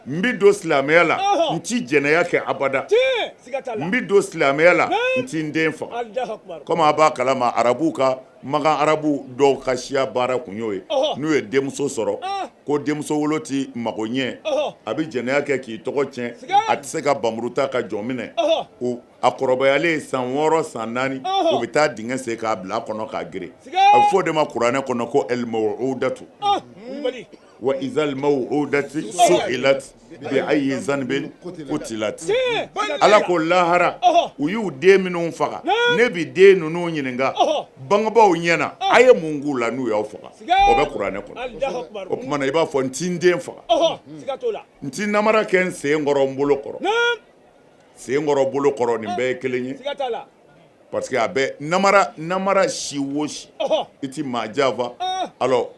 N bɛ don silamɛya la, Ɔhɔ. n ti jɛnɛya kɛ abada. Tiɲɛ. Siga t'a la. N bɛ don silamɛya la, Naam. n ti n den faga. Alahu akubar. Komi a b'a kalama, arabuw ka makan arabu dɔw ka siya baara kun y'o ye. Ɔhɔ. N'u ye denmuso sɔrɔ, Ah. ko denmuso wolo ti mago ɲɛ, Ɔhɔ. a bɛ jɛnɛya kɛ k'i tɔgɔ tiɲɛ, Siga. a tɛ se ka bamuru ta ka jɔn minɛ. Ɔhɔ. O a kɔrɔbayalen san 6 san 4, Ɔhɔ. u bɛ taa dingɛ sen k'a bila a kɔnɔ k'a gere. Siga. A bɛ fɔ o de ma kuranɛ kɔnɔ ko el mawudatu. Ah, wulibali. Wa izal mawudati su'ilat bi ayyi zanbin qutilat. Tiɲɛ. Siga t'a Ala la. ko lahara, Ɔhɔ. u y'u den minnu faga, Naam. ne bi den ninnu ɲininka Ɔhɔ. bangebaaw ɲɛna, a ye mun k'u la n'u y'aw faga? Siga. O bɛ kuranɛ kɔnɔ. Alahu akubar. O tuma na i b'a fɔ n ti n den faga, Ɔhɔ. Siga t'o la. n ti namara kɛ n sen kɔrɔ n bolo kɔrɔ. Naam. Sen kɔrɔ bolo kɔrɔ, nin bɛɛ ye kelen ye. Siga t'a la. Parce que a bɛ namara namara si wo si i ti maa janfa. Alors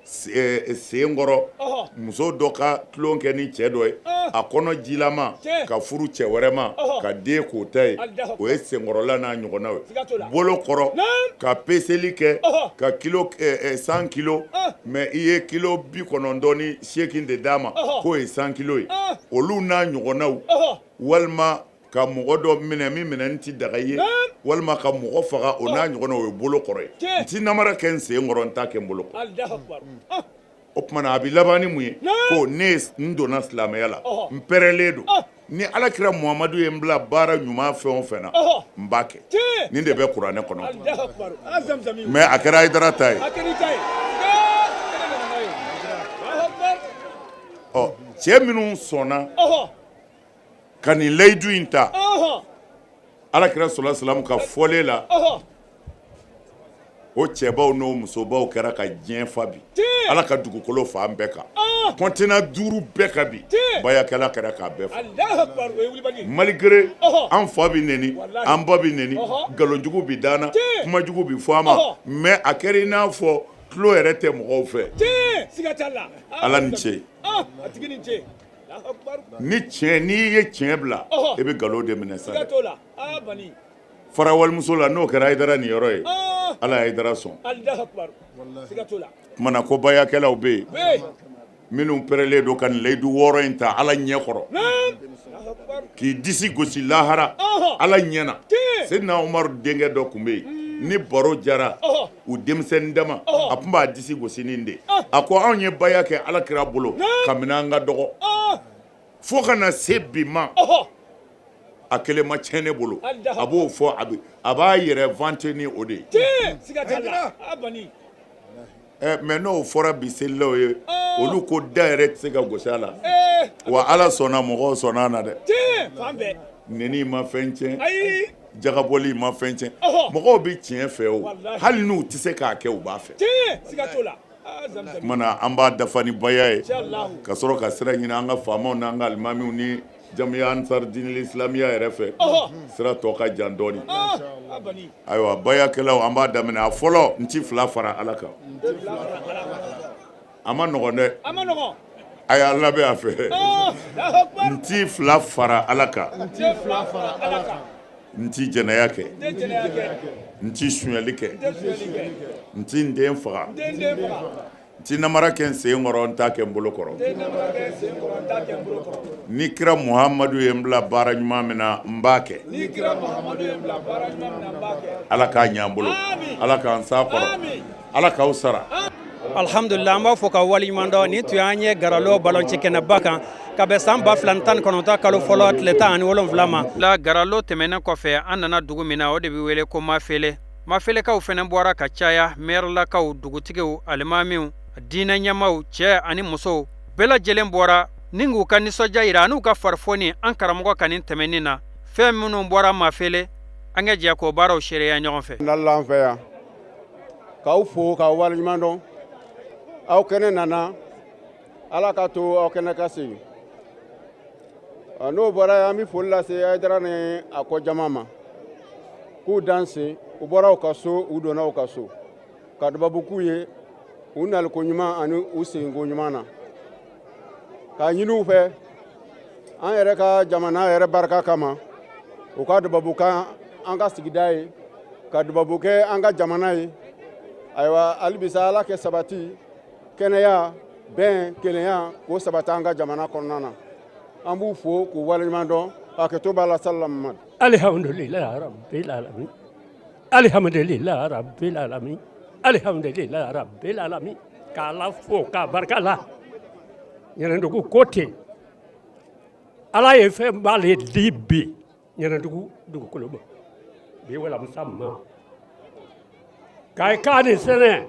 sen kɔrɔ, muso dɔ ka tulon kɛ ni cɛ dɔ ye, a kɔnɔ jilama ka furu cɛ wɛrɛ ma ka den k'o ta ye, o ye senkɔrɔla n'a ɲɔgɔnnaw ye. Bolo kɔrɔ ka peseli kɛ ka kilo 100 kilo, mais i ye kilo 98 de d'a ma k'o ye 100 kilo ye, olu n'a ɲɔgɔnnaw. Walima ka mɔgɔ dɔ minɛ min minɛni tɛ daga i ye, walima ka mɔgɔ faga, o n'a ɲɔgɔnna, o ye bolo kɔrɔ ye. N ti namara kɛ n sen kɔrɔ, n t'a kɛ n bolo kɔrɔ. O tuma na a bɛ laban ni mun ye? Ko ne n donna silamɛya la, n pɛrɛlen don. Ni Ala kira Muhamadu ye n bila baara ɲuman fɛn o fɛn na, n b'a kɛ. Nin de bɛ kuranɛ kɔnɔ, mais a kɛra Hayidara ta ye. Ɔ cɛ minnu sɔnna ka nin layidu in ta Ala kira sɔla salamu ka fɔlen la, o cɛbaw n'o musobaw kɛra ka diɲɛ fa bi. Ala ka dugukolo fan bɛɛ kan, continent duuru bɛɛ kan bi, bayakɛla kɛra k'a bɛɛ fa. Malgré an fa bɛ neni, an ba bɛ neni, nkalonjugu bɛ d'an na, kumajugu bɛ fɔ an ma, mais a kɛra i n'a fɔ tulo yɛrɛ tɛ mɔgɔw fɛ. Ala ni ce. Ni tiɲɛ, n'i ye tiɲɛ bila, i bɛ nkalon de minɛ sa. Fara walimuso la, n'o kɛra Hayidara nin yɔrɔ ye, Ala ye Hayidara sɔn. Kumana ko bayakɛlaw bɛ yen minnu pɛrɛlen don ka nin layidu wɔɔrɔ in ta Ala ɲɛ kɔrɔ, k'i disi gosi lahara Ala ɲɛ na. Seyidina Umaru denkɛ dɔ tun bɛ yen, ni baro jara u denmisɛnnin dama, a tun b'a disi gosi nin de. A ko anw ye baya kɛ Ala kira bolo kabini an ka dɔgɔ fo ka na se bi ma, a kelen ma tiɲɛ ne bolo. A b'o fɔ, a b'a yɛrɛ vanter ni o de ye. Mais n'o fɔra bi selilaw ye, olu ko da yɛrɛ tɛ se ka gosi a la. Wa Ala sɔnna, mɔgɔw sɔnna a na dɛ. Nɛni ma fɛn tiɲɛ, jagabɔli ma fɛn tiɲɛ. Mɔgɔw bɛ tiɲɛ fɛ o, hali n'u tɛ se k'a kɛ, u b'a fɛ. Kumana an b'a dafa ni baya ye ka sɔrɔ ka sira ɲini an ka faamaw n'an ka alimamiw ni jamiya ansar dinil islamiya yɛrɛ fɛ. Sira tɔ ka jan dɔɔni. Ayiwa, bayakɛlaw, an b'a daminɛ. A fɔlɔ, n ti fila fara Ala kan. A ma nɔgɔn dɛ, a y'a labɛn a fɛ. N ti fila fara Ala kan, n ti jɛnɛya kɛ, n ti sonyali kɛ, n ti n den faga, n ti namara kɛ n sen kɔrɔ, n t'a kɛ n bolo kɔrɔ. Ni kira Muhamadu ye n bila baara ɲuman min na, n b'a kɛ. Ala k'a ɲɛ an bolo, Ala k'an s'a kɔrɔ, Ala k'aw sara. Alhamdulila, an b'a fɔ ka waleɲuman dɔn. Nin tun y'an ye Garalo balonci kɛnɛba kan ka bɛn san 2019 kalo fɔlɔ tile 17 ma. La Garalo tɛmɛnen kɔfɛ, an nana dugu min na, o de bɛ wele ko Mafele. Mafelekaw fana bɔra ka caya, mɛrilakaw, dugutigiw, alimamiw, diinɛ ɲɛmaaw, cɛ ani musow bɛɛ lajɛlen bɔra ni k'u ka nisɔndiya yira an'u ka farifoni an karamɔgɔ ka nin tɛmɛnin na. Fɛn minnu bɔra Mafele, an ka jɛ k'o baaraw seereya ɲɔgɔn fɛ. Nalila an fɛ yan k'aw fo k'aw waleɲuman dɔn. Aw kɛnɛ nana, Ala ka to aw kɛnɛ ka segin. N'o bɔra yen, an bɛ foli lase Hayidara ni a kɔ jama ma k'u danse. U bɔra u ka so, u donna u ka so, ka dubabu k'u ye u naliko ɲuman ani u seginko ɲuman na, k'a ɲini u fɛ an yɛrɛ ka jamana yɛrɛ barika kama, u ka dubabu kɛ an ka sigida ye, ka dubabu kɛ an ka jamana ye. Ayiwa, halibisa Ala kɛ sabati, kɛnɛya, bɛn, kelenya k'o sabati an ka jamana kɔnɔna na. An b'u fo k'u waleɲuman dɔn. Hakɛto b'a la. Salamu. Alhamdulilayi rabbil alamin, alhamdulilayi rabbil alamin, alhamdulilayi rabbil alamin. K'Ala fo k'a barika la. Ɲɛnɛdugu ko ten, Ala ye fɛn b'ale di bi Ɲɛnɛdugu dugukolo ma bi walamusa ma k'a k'a ni sɛnɛ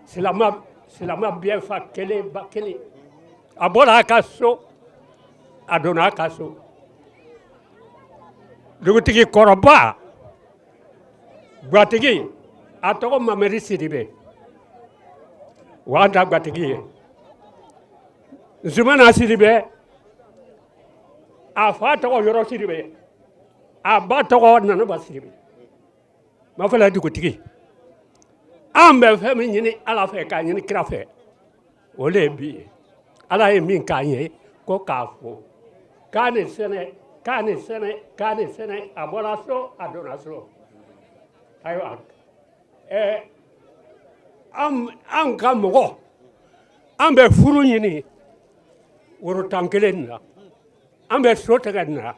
silama silama bɛɛ fa kelen ba kelen. A bɔra a ka so, a donna a ka so. Dugutigi kɔrɔba gatigi, a tɔgɔ Mamadi Sidibe, wa an ta gatigi ye Zumana Sidibe. A fa tɔgɔ Yɔrɔ Sidibe. A ba tɔgɔ Nanaba Sidibe, Mafɛlɛ dugutigi. An bɛ fɛn min ɲini Ala fɛ k'a ɲini kira fɛ, o de ye bi ye. Ala ye min k'an ye, ko k'a fo k'a ni sɛnɛ, k'a ni sɛnɛ, k'a ni sɛnɛ. A bɔra so, a donna so. Ayiwa, ɛɛ an ka mɔgɔ, an bɛ furu ɲini woro 11 nin na, an bɛ so tigɛ nin na,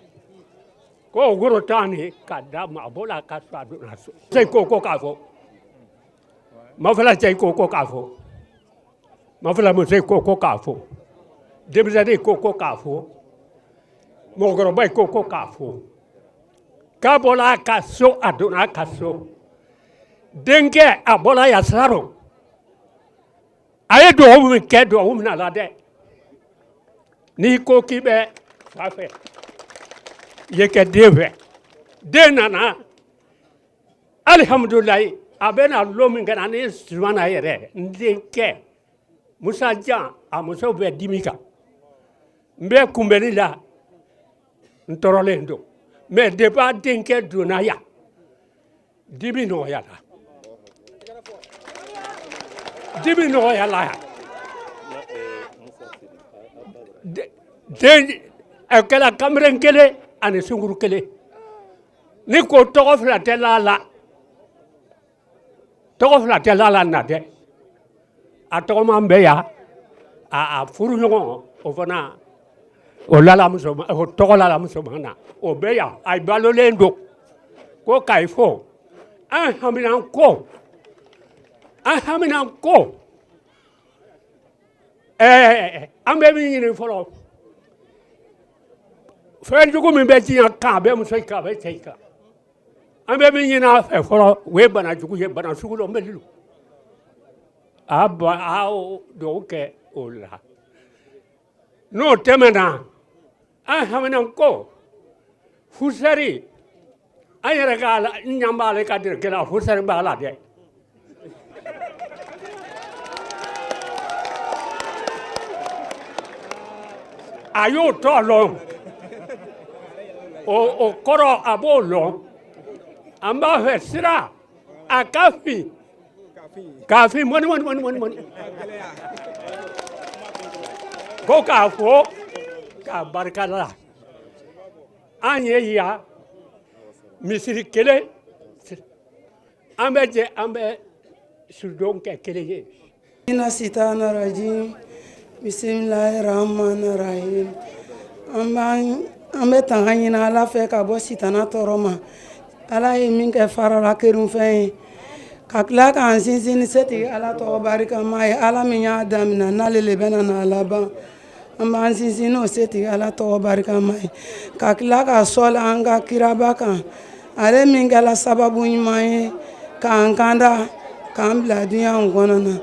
ko woro 10 nin ka d'a ma. A bɔra a ka so, a donna so. Cɛ ko k'a fɔ Mafɛlɛ, cɛ ko k'a fɔ Mafɛlɛ, muso ko k'a fɔ denmisɛnnin ko k'a fɔ mɔgɔkɔrɔba ko k'a fɔ k'a bɔra a ka so, a donna a ka so. Denkɛ a bɔra yan saro, a ye dugawu min kɛ, dugawu min a la dɛ. N'i ko k'i bɛ fa fɛ, i ye kɛ den fɛ. Den nana, alihamudulilayi. A bɛ na lon min kɛ na ni Sumana yɛrɛ, n denkɛ Musa Jan, a muso bɛ dimi kan, n bɛ kunbɛnni la, n tɔɔrɔlen don. Mais depuis a denkɛ donna yan, dimi nɔgɔyara, dimi nɔgɔyara yan. Den a kɛra kamalen kelen ani sunkuru kelen. Ni ko tɔgɔ fila tɛ la la, tɔgɔ fila tɛ la la na dɛ. A tɔgɔman bɛ yan, a furuɲɔgɔn o fana o lalamuso, o tɔgɔ lalamuso ma na, o bɛ yan, a balolen don. Ko k'a fɔ an hamina ko, an hamina ko, ɛɛ an bɛ min ɲini fɔlɔ, fɛn jugu min bɛ diɲɛ kan, a bɛ muso kan, a bɛ cɛ kan. An bɛ min ɲini a fɛ fɔlɔ, o ye bana jugu ye, bana sugu dɔ bɛ a ba a dugawu kɛ o la. N'o tɛmɛna, an hamina ko fusɛri, an yɛrɛ ka n ɲɛ b'ale ka dereke la, fusɛri b'a la dɛ. A y'o tɔ lɔn, o kɔrɔ a b'o lɔn. An b'a fɛ sira a ka fin, k'a fin mɔni mɔni mɔni mɔni mɔni, ko k'a fɔ k'a barika la. An ye yan misiri kelen, an bɛ jɛ, an bɛ sudon kɛ kelen ye. Ina sitana rajim, bisimilahi rahmani rahim. An bɛ tanga ɲini Ala fɛ ka bɔ sitana tɔɔrɔ ma. Ala ye min kɛ farala kerunfɛn ye, ka tila k'an sinsin ni setigi Ala tɔgɔ barikama ye. Ala min y'a daminɛ, n'ale le bɛna n'a laban, an b'an sinsin n'o setigi Ala tɔgɔ barikama ye, ka tila ka sɔli an ka kiraba kan, ale min kɛla sababu ɲuman ye k'an kanda, k'an bila duɲa in kɔnɔ na,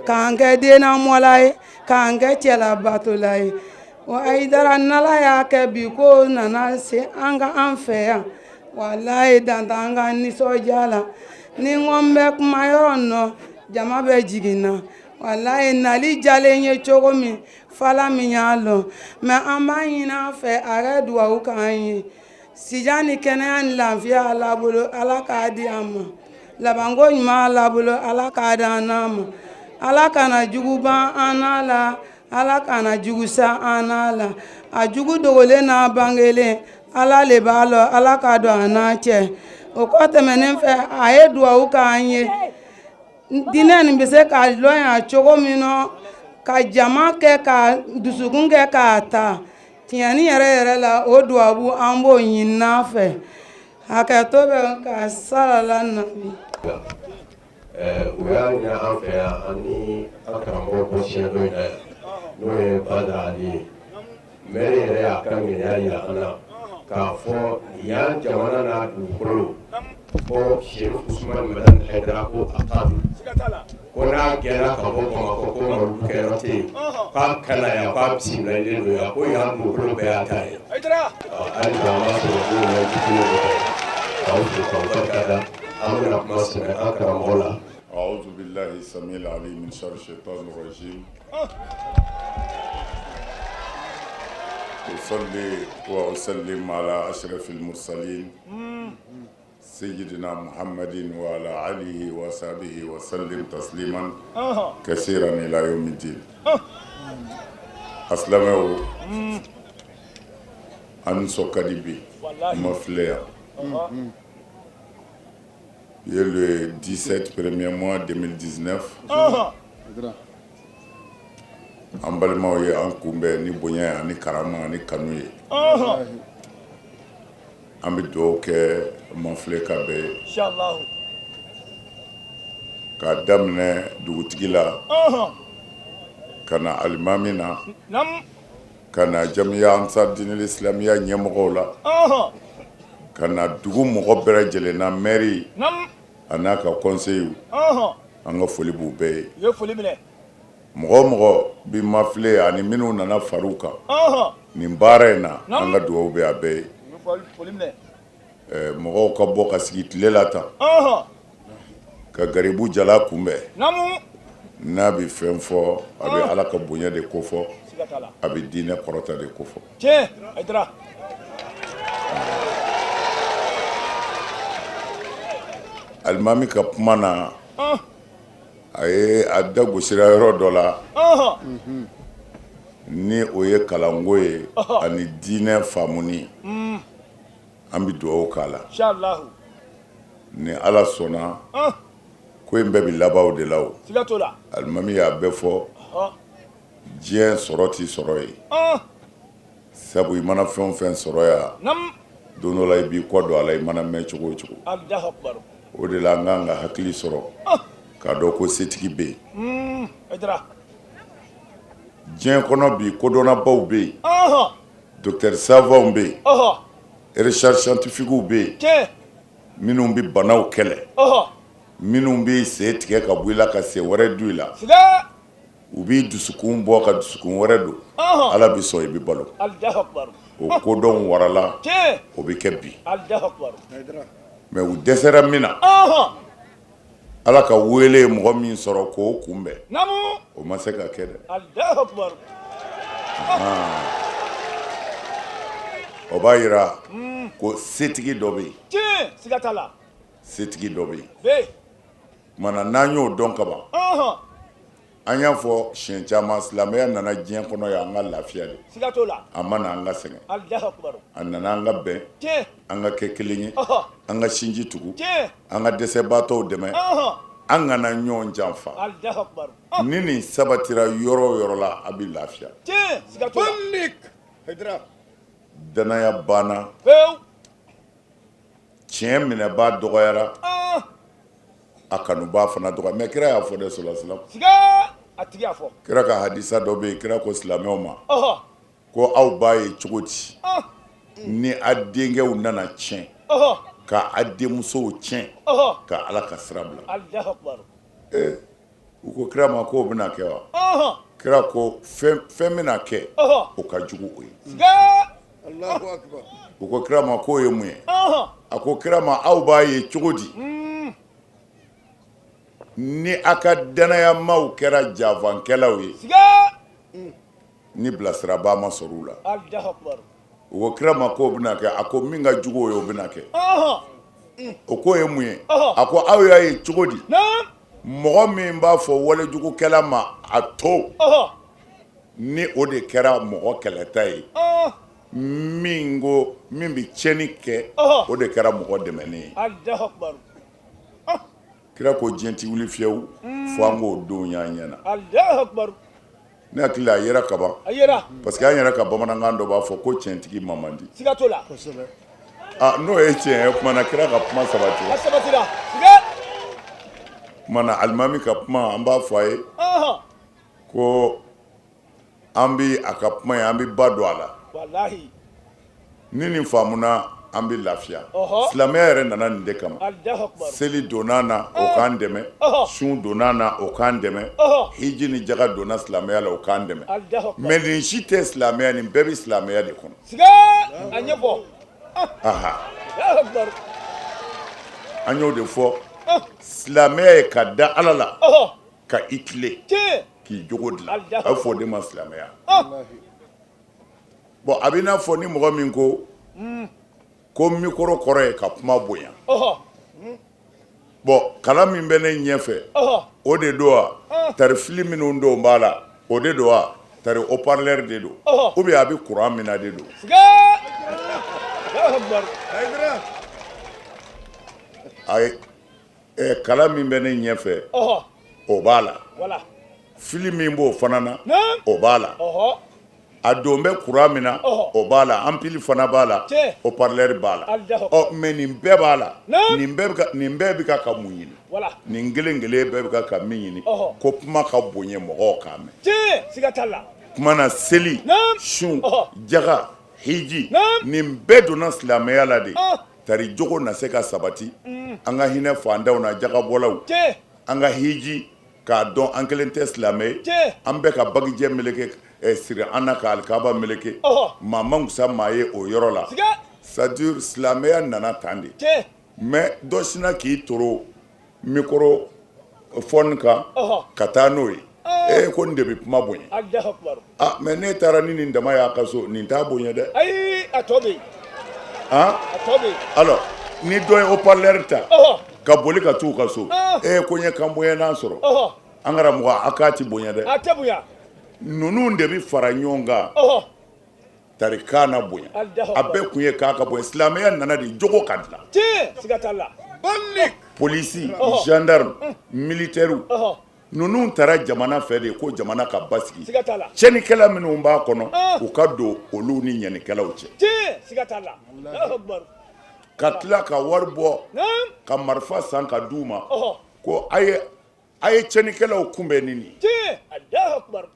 k'an kɛ dennamɔla ye, k'an kɛ cɛlabatola ye. Wa Ayidara, n'Ala y'a kɛ bi ko nana se an ka an fɛ yan, walayi dan t'an ka nisɔndiya la. Ni n ko n bɛ kuma yɔrɔ nɔ, jama bɛ jigin na. Walayi, nali jalen ye cogo min, fala min y'a lɔn mɛ. An b'a ɲini a fɛ a ka duwawu k'an ye, sijan ni kɛnɛya ni lafiya Ala bolo, Ala k'a di an ma, labanko ɲuman Ala bolo, Ala k'a di an n'a ma. Ala kana jugu ban an n'a la, Ala kana jugu sa an n'a la. A jugu dogolen n'a bangelen, Ala le b'a lɔn, Ala k'a dɔn an n'a cɛ. O kɔ tɛmɛnen fɛ, a ye duwawu k'an ye, diinɛ nin bɛ se ka lɔn yan cogo min na, ka jama kɛ ka dusukun kɛ k'a ta tiɲɛni yɛrɛ yɛrɛ la. O duwawu an b'o ɲini n'a fɛ. Hakɛto bɛ ka salala nabi. U y'a ɲini an fɛ yan, ani an karamɔgɔ ko siɲɛ dɔ in na yan, n'o ye Badara Ali ye. Maire yɛrɛ y'a ka ŋaniya yira an na k'a fɔ yan jamana n'a dugukolo ko Chérif Ousmane Madani Haidara, ko a ta don, ko n'a gɛnna ka bɔ Bamakɔ, ko mawuludu kɛyɔrɔ tɛ yen, k'a ka na yan, k'a bisimilalen don yan, ko yan dugukolo bɛɛ y'a ta ye. Hali bi an b'a sɔrɔ ko layidu kelen de kan k'aw fo k'aw barika da. An bɛna kuma sɛmɛ an karamɔgɔ la. أعوذ بالله السميع العليم من شر الشيطان الرجيم. أصلي وأسلم على أشرف المرسلين سيدنا محمد وعلى آله وصحبه وسلم تسليما كثيرا إلى يوم الدين. Asilamɛw, an nisɔn ka di bi Mafilɛ yan. Bi ye le 17 premier mois 2019, an balimaw ye an kunbɛn ni bonya ani karama ani kanu ye. An bɛ dugawu kɛ Mafilɛ ka bɛɛ ye, k'a daminɛ dugutigi la ka na alimami na, ka na jamiya ansar dinil islamiya ɲɛmɔgɔw la, ka na dugu mɔgɔ bɛɛ lajɛlen na, maire a n'a ka conseillers, an ka foli b'u bɛɛ ye. Mɔgɔ o mɔgɔ bi Mafilɛ ani minnu nana far'u kan nin baara in na, an ka dugawu bɛ a bɛɛ ye. Mɔgɔw ka bɔ ka sigi tile la tan ka garibu jala kunbɛn, n'a bɛ fɛn fɔ, a bɛ Ala ka bonya de kofɔ, a bɛ diinɛ kɔrɔta de kofɔ. Alimami ka kuma na, a ye a da gosira yɔrɔ dɔ la, ni o ye kalanko ye ani diinɛ faamuni. An bɛ dugawu k'a la ni Ala sɔnna, ko in bɛɛ bɛ laban o de la. O alimami y'a bɛɛ fɔ, diɲɛ sɔrɔ tɛ sɔrɔ ye, sabu i mana fɛn o fɛn sɔrɔ yan, don dɔ la i b'i kɔ don a la, i mana mɛn cogo o cogo. O de la an kan ka hakili sɔrɔ k'a dɔn ko setigi bɛ yen diɲɛ kɔnɔ. Bi kodɔnnabaw bɛ yen, docteur savants bɛ yen, recherche scientifique bɛ yen, minnu bɛ banaw kɛlɛ, minnu bɛ sen tigɛ ka bɔ i la ka sen wɛrɛ don i la, u b'i dusukun bɔ ka dusukun wɛrɛ don, Ala bɛ sɔn i bɛ balo. O kodɔn warala, o bɛ kɛ bi, mais u dɛsɛra min na, Ala ka wele ye mɔgɔ min sɔrɔ k'o kunbɛn, o ma se ka kɛ dɛ. O b'a jira ko setigi dɔ bɛ yen, setigi dɔ bɛ yen. Tuma na n'an y'o dɔn kaban, an y'a fɔ siɲɛ caman, silamɛya nana diɲɛ kɔnɔ yan an ka lafiya de, a ma na an ka sɛgɛn, a nana an ka bɛn, an ka kɛ kelen ye, an ka sinji tugu, an ka dɛsɛbaatɔw dɛmɛ, an kana ɲɔgɔn janfa. Ni nin sabatira yɔrɔ o yɔrɔ la, a bɛ lafiya. Danaya banna, tiɲɛ minɛbaa dɔgɔyara, a kanubaa fana dɔgɔ. Mais kira y'a fɔ dɛ, sɔlɔsala, kira ka hadisa dɔ bɛ yen, kira ko silamɛw ma ko aw b'a ye cogo di ni a denkɛw nana tiɲɛ ka a denmusow tiɲɛ ka Ala ka sira bila? U ko kira ma k'o bɛna kɛ wa? Kira ko fɛn bɛna kɛ, o ka jugu o ye. U ko kira ma k'o ye mun ye? A ko kira ma, aw b'a ye cogo di ni a ka dannayamaw kɛra janfakɛlaw ye, ni bilasirabaa ma sɔrɔ u la? U ko kira ma k'o bɛna kɛ. A ko min ka jugu o ye, o bɛna kɛ. O k'o ye mun ye? A ko aw y'a ye cogo di mɔgɔ min b'a fɔ walejugukɛla ma a to, ni o de kɛra mɔgɔ kɛlɛta ye, min ko min bɛ tiɲɛni kɛ, o de kɛra mɔgɔ dɛmɛnen ye. Kira ko diɲɛ tɛ wuli fiyewu fo an k'o don y'an ɲɛ na. Ne hakili a yera kaban, parce que an yɛrɛ ka bamanankan dɔ b'a fɔ ko tiɲɛtigi ma man di. N'o ye tiɲɛ ye, tuma na kira ka kuma sabati. Tuma na alimami ka kuma, an b'a fɔ a ye ko an bɛ a ka kuma ye, an bɛ ba don a la. Ni nin faamuna, an bɛ lafiya. Silamɛya yɛrɛ nana nin de kama. Seli donna na, o k'an dɛmɛ. Sun donna na, o k'an dɛmɛ. Hiji ni jaga donna silamɛya la, o k'an dɛmɛ. Mais nin si tɛ silamɛya, nin bɛɛ bɛ silamɛya de kɔnɔ. An y'o de fɔ, silamɛya ye ka da Ala la, ka i tilen, k'i jogo dilan, a bɛ fɔ o de ma silamɛya. Bon, a bɛ n'a fɔ ni mɔgɔ min ko ko micro kɔrɔ ye ka kuma bonya. Bon, kala min bɛ ne ɲɛfɛ, o de don wa? Tari fil minnu don b'a la, o de don wa? Tari haut-parleur de don ou bien a bɛ courant min na de don? Ayi, kala min bɛ ne ɲɛfɛ, o b'a la. Fil min b'o fana na, o b'a la. A don bɛ courant min na, o b'a la. Ampli fana b'a la, haut-parleur b'a la. Ɔ mais nin bɛɛ b'a la, nin bɛɛ bɛ ka mun ɲini? Nin kelen kelen bɛɛ bɛ ka min ɲini, ko kuma ka bonya mɔgɔw k'a mɛn. Kuma na seli, sun, jaga, hiji, nin bɛɛ donna silamɛya la de tari jogo na se ka sabati. An ka hinɛ fantanw na, jagabɔlaw, an ka hiji k'a dɔn an kelen tɛ silamɛ ye, an bɛɛ ka bagijɛ meleke siri an na ka alikaba meleke, maa man fisa maa ye o yɔrɔ la. C'est-à-dire silamɛya nana tan de. Mais dɔ sinna k'i toro microphone kan ka taa n'o ye, ee ko nin de bɛ kuma bonya. Ah, mais ne taara ni nin dama y'a ka so, nin t'a bonya dɛ. Ayi, a tɔ bɛ yen. Ah, a tɔ bɛ yen. Alors ni dɔ ye haut-parleur ta ka boli ka t'u ka so, ee ko n ye kan bonyanan sɔrɔ. An karamɔgɔ, a k'a ti bonya dɛ. A tɛ bonya. Ninnu de bɛ fara ɲɔgɔn kan tari kan na bonya. A bɛɛ kun ye k'a ka bonya. Silamɛya nana de jogo ka dilan. Tiɲɛ, siga t'a la. Polisi, gendarme, militaire, ninnu taara jamana fɛ de ko jamana ka basigi. Siga t'a la. Tiɲɛnikɛla minnu b'a kɔnɔ, u ka don olu ni ɲɛnikɛlaw cɛ. Tiɲɛ, siga t'a la. Ka tila ka wari bɔ ka marifa san ka d'u ma ko a ye a ye tiɲɛnikɛlaw kunbɛn ni nin. Tiɲɛ, Alahu akibaru.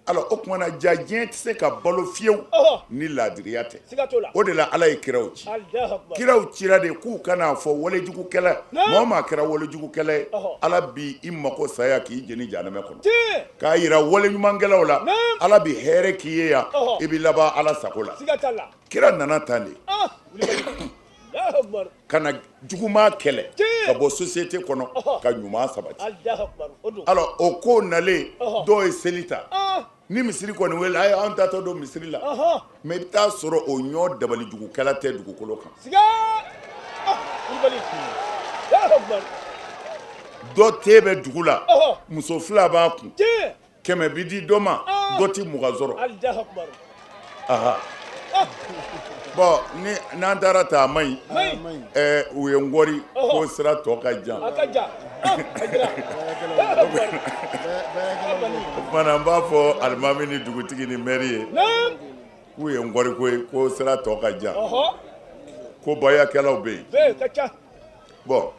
Alors o tuma na, ja diɲɛ tɛ se ka balo fiyewu ni laadiriya tɛ. Siga t'o la. O de la Ala ye kiraw ci. Alahu akibaru. Kiraw cira de k'u kan'a fɔ walejugukɛla, maa o maa kɛra walejugukɛla ye, Ala bi i mako saya k'i jeni jahanamɛ kɔnɔ. K'a yira waleɲumankɛlaw la, Ala bi hɛrɛ k'i ye yan, i bɛ laban Ala sago la. Siga t'a la. Kira nana tan de ka na juguman kɛlɛ ka bɔ société kɔnɔ ka ɲuman sabati. Alors o ko nalen, dɔw ye seli ta ni misiri kɔni wele, a ye an taatɔ don misiri la, mais i bɛ taa sɔrɔ o ɲɔ dabalijugukɛla tɛ dugukolo kan. Dɔ te bɛ dugu la, muso fila b'a kun, 100 bi di dɔ ma, dɔ tɛ 20 sɔrɔ. Bon, ni n'an taara ta, a man ɲi. U ye n kɔri ko sira tɔ ka jan. O tuma na, n b'a fɔ alimami ni dugutigi ni mɛri ye k'u ye n kɔri ko ye ko sira tɔ ka jan, ko bayakɛlaw bɛ yen. Bon,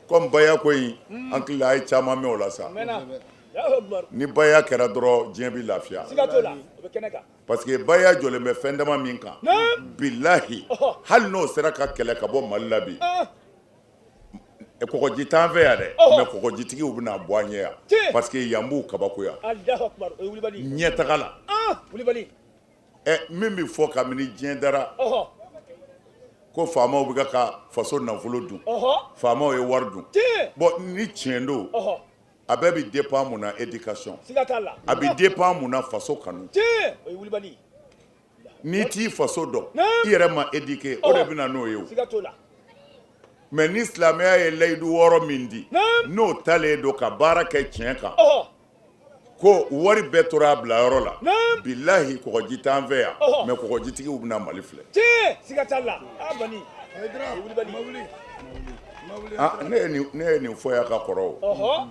comme baya ko in, an hakili la a ye caman mɛn o la sa. Ni baya kɛra dɔrɔn, diɲɛ bɛ lafiya, parce que baya jɔlen bɛ fɛn dama min kan, bilahi, hali n'o sera ka kɛlɛ ka bɔ Mali la bi, kɔgɔji t'an fɛ yan dɛ, mais kɔgɔjitigiw bɛna bɔ an ɲɛ yan, parce que yan b'u kabakoya ɲɛtaga la. Min bɛ fɔ kabini diɲɛ dara ko faamaw bɛ ka faso nafolo dun, faamaw ye wari dun. Bon, ni tiɲɛ don, a bɛɛ bɛ dépend mun na? Éducation. A bɛ dépend mun na? Faso kanu. N'i t'i faso dɔn, i yɛrɛ ma éduqué, o de bɛ na n'o ye. Mais ni silamɛya ye layidu wɔɔrɔ min di, n'o talen don ka baara kɛ tiɲɛ kan, ko wari bɛɛ tora a bilayɔrɔ la, bilahi, kɔgɔji t'an fɛ yan, mais kɔgɔjitigiw bɛna Mali filɛ. Ne ye nin fɔ yan ka kɔrɔ. O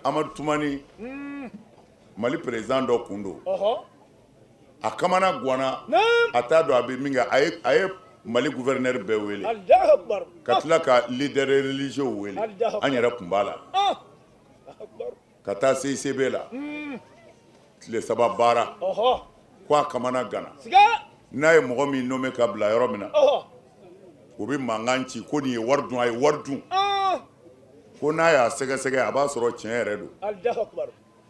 Amadu Tumani, Mali président dɔ kun don, a kamana ganna, a t'a dɔn a bɛ min kɛ. A ye Mali gouverneur bɛɛ wele ka tila ka leader religieux wele, an yɛrɛ tun b'a la, ka taa CICB la, tile 3 baara, ko a kamana ganna. N'a ye mɔgɔ min nommé ka bila yɔrɔ min na, u bɛ mankan ci ko nin ye wari dun, a ye wari dun. Ko n'a y'a sɛgɛsɛgɛ, a b'a sɔrɔ tiɲɛ yɛrɛ don.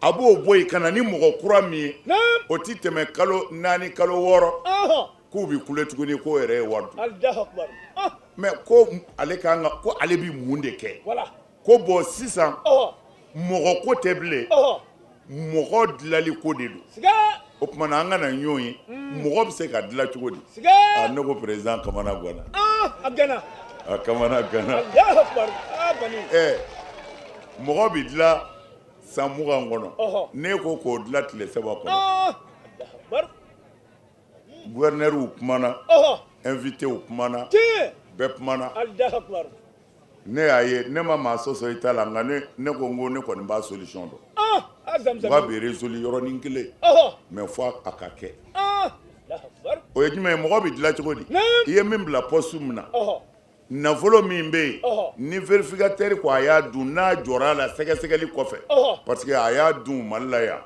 A b'o bɔ yen ka na ni mɔgɔ kura min ye, o tɛ tɛmɛ kalo 4, kalo 6, k'u bɛ kule tuguni k'o yɛrɛ ye wari dun. Mais ko ale kan ka, ko ale bɛ mun de kɛ? Ko bon, sisan mɔgɔ ko tɛ bilen, mɔgɔ dilanli ko de don. O tuma na an ka na ɲɔgɔn ye, mɔgɔ bɛ se ka dilan cogo di? A ne ko président kamana ganna. A ganna. A kamana ganna. Alahu akibaru. Aa bani. Ɛ, mɔgɔ bɛ dilan san 20 kɔnɔ, n'e ko k'o dilan tile 3 kɔnɔ. Gouverneur kumana, invité kumana, bɛɛ kumana. Alahu akibaru. Ne y'a ye, ne ma maa sɔsɔ i ta la, nka ne ko n ko ne kɔni b'a solution dɔn. A zamzami. N k'a bɛ résolu yɔrɔnin kelen, mais fo a ka kɛ. Alahu akibaru. O ye jumɛn ye? Mɔgɔ bɛ dilan cogo di? I ye min bila poste min na, nafolo min bɛ yen, ni vérificateur ko a y'a dun, n'a jɔra a la sɛgɛsɛgɛli kɔfɛ, parce que a y'a dun Mali la yan.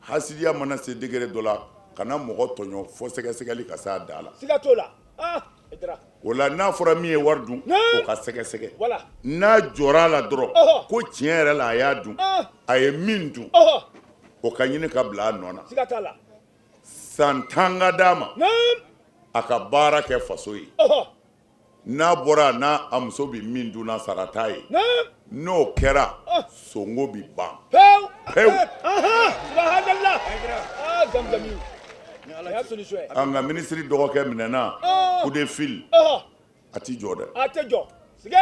Hasidiya mana se degré dɔ la, kana mɔgɔ tɔɲɔ fo sɛgɛsɛgɛli ka s'a dan la. Siga t'o la. O la, n'a fɔra min ye wari dun, o ka sɛgɛsɛgɛ. N'a jɔra a la dɔrɔn ko tiɲɛ yɛrɛ la a y'a dun, a ye min dun, o ka ɲini ka bila a nɔ na. Siga t'a la. San 10 ka d'a ma, a ka baara kɛ faso ye. N'a bɔra n'a a muso bɛ min dun na, sara t'a ye. N'o kɛra, sonko bɛ ban pewu pewu. Subhanallah. Aa zamzami. Nin y'a solution ye. An ka minisiri dɔgɔkɛ minɛna, coup de fil, a ti jɔ dɛ. A tɛ jɔ. Siga.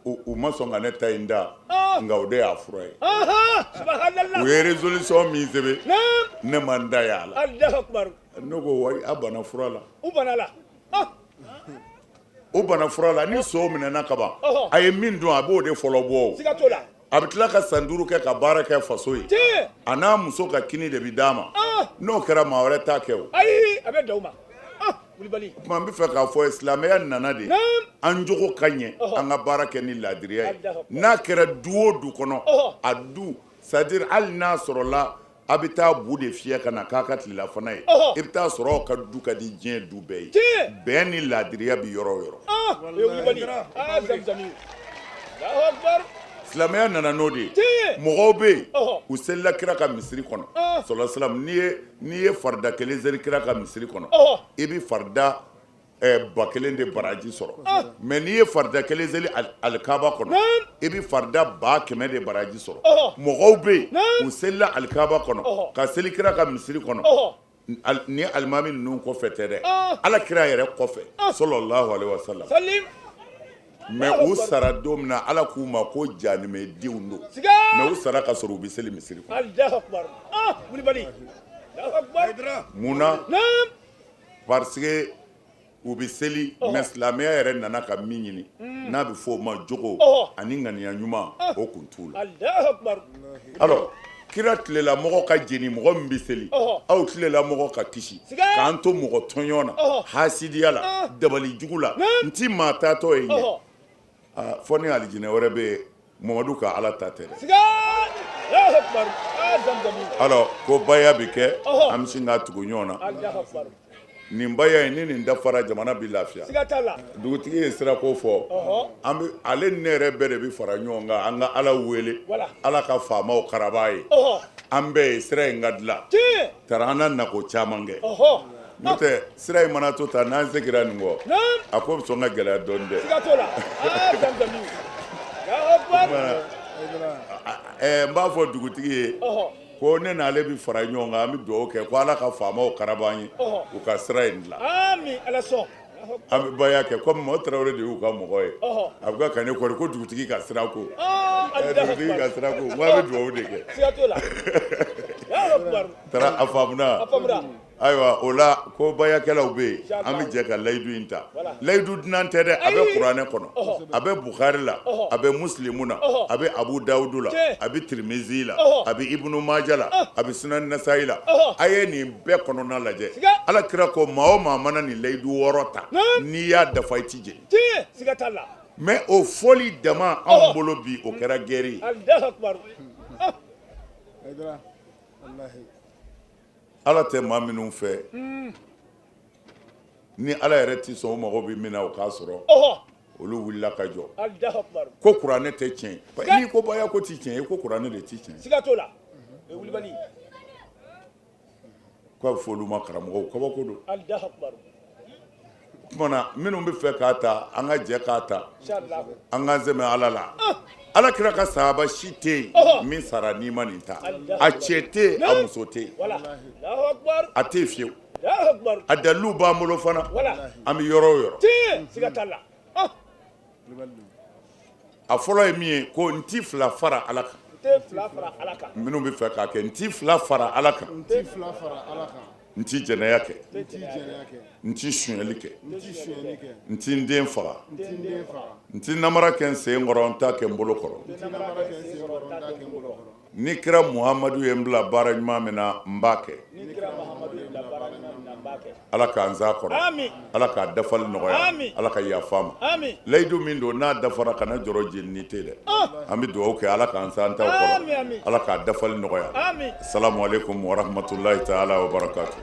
U ma sɔn ka ne ta in da, nka o de y'a fura ye. Subhanallah. U ye résolution min sɛbɛn, ne ma n da y'a la. Alahu akibaru. Ne ko wayi, a banna fura la. U banna la. O banna fura la. Ni so minɛna kaban, a ye min dun, a b'o de fɔlɔ bɔ. Siga t'o la. A bɛ tila ka san 5 kɛ ka baara kɛ faso ye. A n'a muso ka kini de bɛ d'a ma. N'o kɛra, maa wɛrɛ t'a kɛ o. Ayi, a bɛ dan o ma. Wulibali. O tuma n bɛ fɛ k'a fɔ ye, silamɛya nana de an jogo ka ɲɛ, an ka baara kɛ ni laadiriya ye. N'a kɛra du o du kɔnɔ, a du, c'est à dire hali n'a sɔrɔla a bɛ taa bu de fiyɛ ka na k'a ka tilelafana ye, i bɛ taa sɔrɔ aw ka du ka di diɲɛ du bɛɛ ye. Bɛn ni laadiriya bɛ yɔrɔ o yɔrɔ. Wulibali. Aa zamzami. Alahu akibaru. Silamɛya nana n'o de ye. Mɔgɔw bɛ yen, u selila kira ka misiri kɔnɔ sɔlɔ salam. N'i ye farida kelen seli kira ka misiri kɔnɔ, i bɛ farida 1000 de baraji sɔrɔ. Mais n'i ye farida kelen seli alikaba kɔnɔ, i bɛ farida 100 000 de baraji sɔrɔ. Mɔgɔw bɛ yen, u selila alikaba kɔnɔ ka seli kira ka misiri kɔnɔ, ni alimami ninnu kɔfɛ tɛ dɛ, ala kira yɛrɛ kɔfɛ sɔlɔlahu alaihi wasallam. Mais u sara don min na, ala k'u ma ko janimɛdenw don. Mais u sara ka sɔrɔ u bɛ seli misiri kɔnɔ. Mun na? Parce que u bɛ seli, mais silamɛya yɛrɛ nana ka min ɲini, n'a bɛ fɔ o ma jogo ani ŋaniya ɲuman, o kun t'u la. Alors kira tilela mɔgɔ ka jeni, mɔgɔ min bɛ seli, aw tilela mɔgɔ ka kisi k'an to mɔgɔ tɔɲɔ na, hasidiya la, dabali jugu la, n ti maa taatɔ ye ɲɛ fɔ ni alijinɛ wɛrɛ bɛ yen. Mamadu ka ala ta tɛ dɛ. Alors ko baya bɛ kɛ, an bɛ sin k'a tugu ɲɔgɔn na. Nin baya in, ni nin dafara, jamana bɛ lafiya. Dugutigi ye sirako fɔ, an bɛ ale ni ne yɛrɛ bɛɛ de bɛ fara ɲɔgɔn kan, an ka ala wele, ala ka faamaw karaba ye, an bɛɛ ye sira in ka dilan taara, an na nako caman kɛ. N'o tɛ, sira in mana to ta, n'an seginna nin kɔ, a ko bɛ sɔn ka gɛlɛya dɔɔnin dɛ. N b'a fɔ dugutigi ye ko ne n'ale bɛ fara ɲɔgɔn kan, an bɛ dugawu kɛ ko ala ka faamaw karaba an ye, u ka sira in dilan. An bɛ baya kɛ komi Mɔ Tarawele de y'u ka mɔgɔ ye. A bɛ ka ne kɔri ko dugutigi ka sira ko, dugutigi ka sira ko, ko an bɛ dugawu de kɛ. Taara a faamuna. Ayiwa, o la ko bayakɛlaw bɛ yen, an bɛ jɛ ka layidu in ta. Layidu dunan tɛ dɛ, a bɛ kuranɛ kɔnɔ, a bɛ Bukari la, a bɛ Musilimu na, a bɛ Abu Dawudu la, a bɛ Tirimizi la, a bɛ Ibunu Maja la, a bɛ Sunan Nasayi la. A ye nin bɛɛ kɔnɔna lajɛ. Ala kira ko maa o maa mana nin layidu 6 ta, n'i y'a dafa, i ti jeni. Mais o fɔli dama, anw bolo bi, o kɛra guerre ye. Ala tɛ maa minnu fɛ, ni ala yɛrɛ tɛ sɔn, o mago bɛ min na o k'a sɔrɔ, olu wulila ka jɔ ko kuranɛ tɛ tiɲɛ. N'i ko baya ko tɛ tiɲɛ, i ko kuranɛ de tɛ tiɲɛ. Siga t'o la, wulibali. K'a bɛ fɔ olu ma karamɔgɔw, kabako don. Tuma na minnu bɛ fɛ k'a ta, an ka jɛ k'a ta, an k'an sɛmɛ Ala la. Ala kira ka sahaba si tɛ yen min sara n'i ma nin ta. A cɛ tɛ yen, a muso tɛ yen. A tɛ yen fiyewu. A dalilu b'an bolo fana, an bɛ yɔrɔ o yɔrɔ. A fɔlɔ ye min ye ko n ti fila fara Ala kan. Minnu bɛ fɛ k'a kɛ, n ti fila fara Ala kan. N ti jɛnɛya kɛ, n ti sonyali kɛ, n ti n den faga, n ti namara kɛ n sen kɔrɔ, n t'a kɛ n bolo kɔrɔ. Ni kira Muhamadu ye n bila baara ɲuman min na, n b'a kɛ. Ala k'an s'a kɔrɔ, Ala k'a dafali nɔgɔya, Ala ka yafa ma. Layidu min don n'a dafara kana jɔrɔ jenini tɛ dɛ. An bɛ dugawu kɛ Ala k'an s'an taw kɔrɔ, Ala k'a dafali nɔgɔya. Salamu aleykum wa rahmatulahi taala wa barakatu.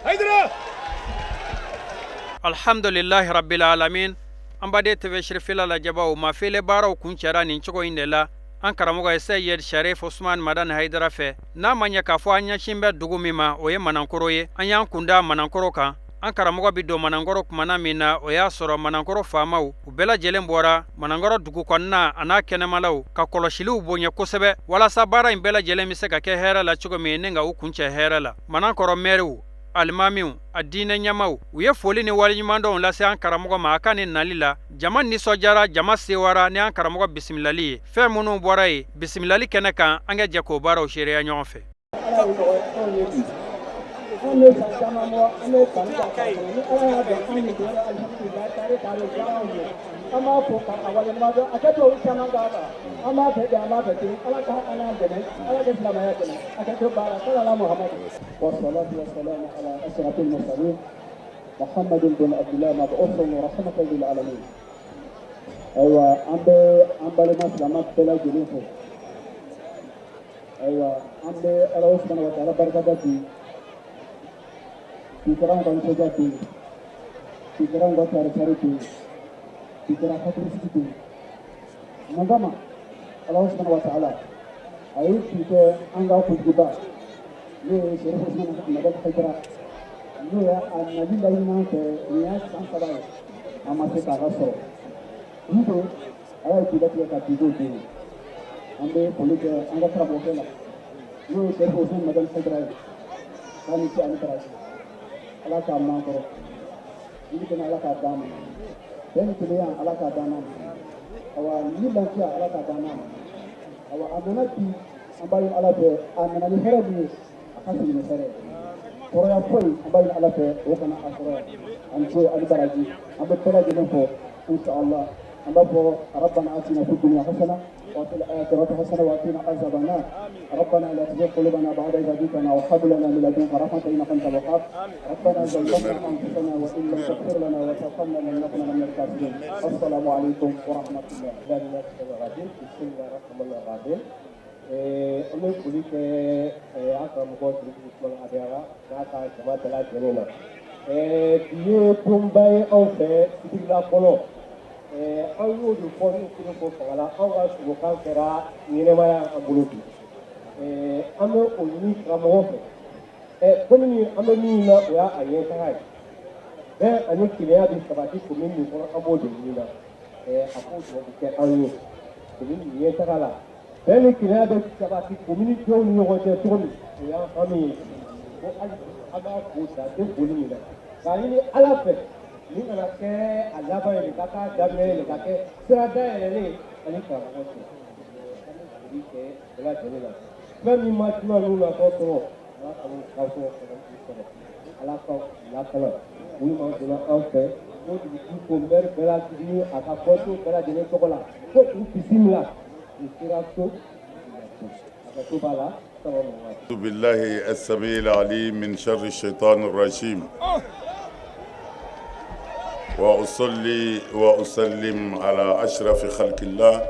Alhamdulilahi rabil alamin. An baden TV Sirifila lajɛbaaw, mafele baaraw kuncɛra nin cogo in de la. An karamɔgɔ ye Seyid Sharif Usman Madani Hayidara fɛ. N'a ma ɲɛ k'a fɔ an ɲɛsin bɛ dugu min ma, o ye Manankoro ye. An y'an kunda Manankoro kan. An karamɔgɔ bɛ don Manankoro kumana min na, o y'a sɔrɔ Manankoro faamaw, u bɛɛ lajɛlen bɔra Manankoro dugu kɔnɔna an'a kɛnɛmalaw ka kɔlɔsiliw bonya kosɛbɛ walasa baara in bɛɛ lajɛlen bɛ se ka kɛ hɛrɛ la cogo min ni ka u kuncɛ hɛrɛ la. Manankoro mɛriw, alimamiw, a diinɛ ɲɛmaw, u ye foli ni waleɲumandɔnw lase an karamɔgɔ ma a ka nin nali la. Jama nisɔndiyara, jama sewara ni an karamɔgɔ bisimilali ye. Fɛn minnu bɔra yen bisimilali kɛnɛ kan, an ka jɛ k'o baaraw seereya ɲɔgɔn fɛ. Anw bɛ san caman bɔ an bɛ kanu ta k'a kɔnɔ ni Ala y'a dɔn anw ye don dɔ alihamudulilayi tare tare diyara anw ye an b'a fo k'a waleɲuman dɔn a kɛ tubabu caman k'a kan an b'a fɛ bi an b'a fɛ sini Ala ka an n'an dɛmɛ Ala ka silamɛya dɛmɛ a kɛ to baara salala Muhamadu wasalatu wasalamu ala ashrafil mursalin Muhamadu bin Abdullah mab'uthun rahmatan lil alamin ayiwa an bɛ an balima silamɛ bɛɛ lajɛlen fo. Ayiwa an bɛ Ala subahana wa taala barika da bi bi kɛra anw ka nisɔndiya don ye bi kɛra anw ka tari tari don ye bi kɛra hakilisigi don ye mun kama Ala subahana wa taala a ye bi kɛ an ka kuntigiba n'o ye Serifu Usumani Madani Hayidara n'o ye a nali laɲini an fɛ nin y'a san 3 ye an ma se k'a ka sɔrɔ bi don Ala ye bi latigɛ ka bi k'o don ye an bɛ foli kɛ an ka karamɔgɔkɛ la n'o ye Serifu Usumani Madani Hayidara ye k'a ni ce ani baraji Ala k'a mɛn an kɔrɔ ni kɛnɛ Ala k'a d'an ma bɛn ni kelenya Ala k'a d'an ma awa ni lafiya Ala k'a d'an ma awa a nana bi an b'a ɲini Ala fɛ a nana ni hɛrɛ min ye a ka segin ni hɛrɛ ye tɔɔrɔya foyi an b'a ɲini Ala fɛ o kana a sɔrɔ yan a ni ce ani baraji an bɛ bɛɛ lajɛlen fo inshallah an b'a fɔ rabbana atina fid dunya hasana wa fil akhirati hasana wa qina azaban nar rabbana la tuzigh qulubana ba'da idh hadaytana wa hab lana min ladunka rahmatan innaka antal wahhab rabbana zalamna anfusana wa in lam taghfir lana wa tarhamna lanakunanna minal khasirin assalamu alaikum wa rahmatullah bismillahirrahmanirrahim an bɛ foli kɛ an karamɔgɔ Serifu Usumani Hayidara n'a ka jama bɛɛ lajɛlen na. Bi ye donba ye anw fɛ Sibirila kɔnɔ. An y'o de fɔ n'u kelen ko fanga la, anw ka sogokan kɛra ɲɛnamaya an bolo bi. An bɛ o ɲini karamɔgɔ fɛ. Komi an bɛ min na o y'a ɲɛtaga ye. Bɛn ani kelenya bɛ sabati commune min kɔnɔ, an b'o de ɲini na. A k'o dubabu kɛ anw ye commune ɲɛtaga la. Bɛn ni kelenya bɛ sabati commune denw ni ɲɔgɔn cɛ cogo min, o y'an hami ye. Ko hali bi an b'a fo dan tɛ foli min na, k'a ɲini Ala fɛ nin kana kɛ a laban ye, nin ka k'a daminɛ ye, nin ka kɛ sira dayɛlɛlen ye ani karamɔgɔ cɛ. An bɛ foli kɛ bɛɛ lajɛlen na. Fɛn min ma juma ninnu natɔ sɔrɔ, Ala ka n'u ka sɔrɔ sɔrɔ, Ala ka u lakana. Olu ma donna an fɛ ko dugutigi ko maire bɛɛ lajɛlen a ka conseil bɛɛ lajɛlen tɔgɔ la ko u bisimila. U sera so, a ka so b'a la. أعوذ بالله السميع العليم من شر الشيطان الرجيم وأصلي وأسلم على أشرف خلق الله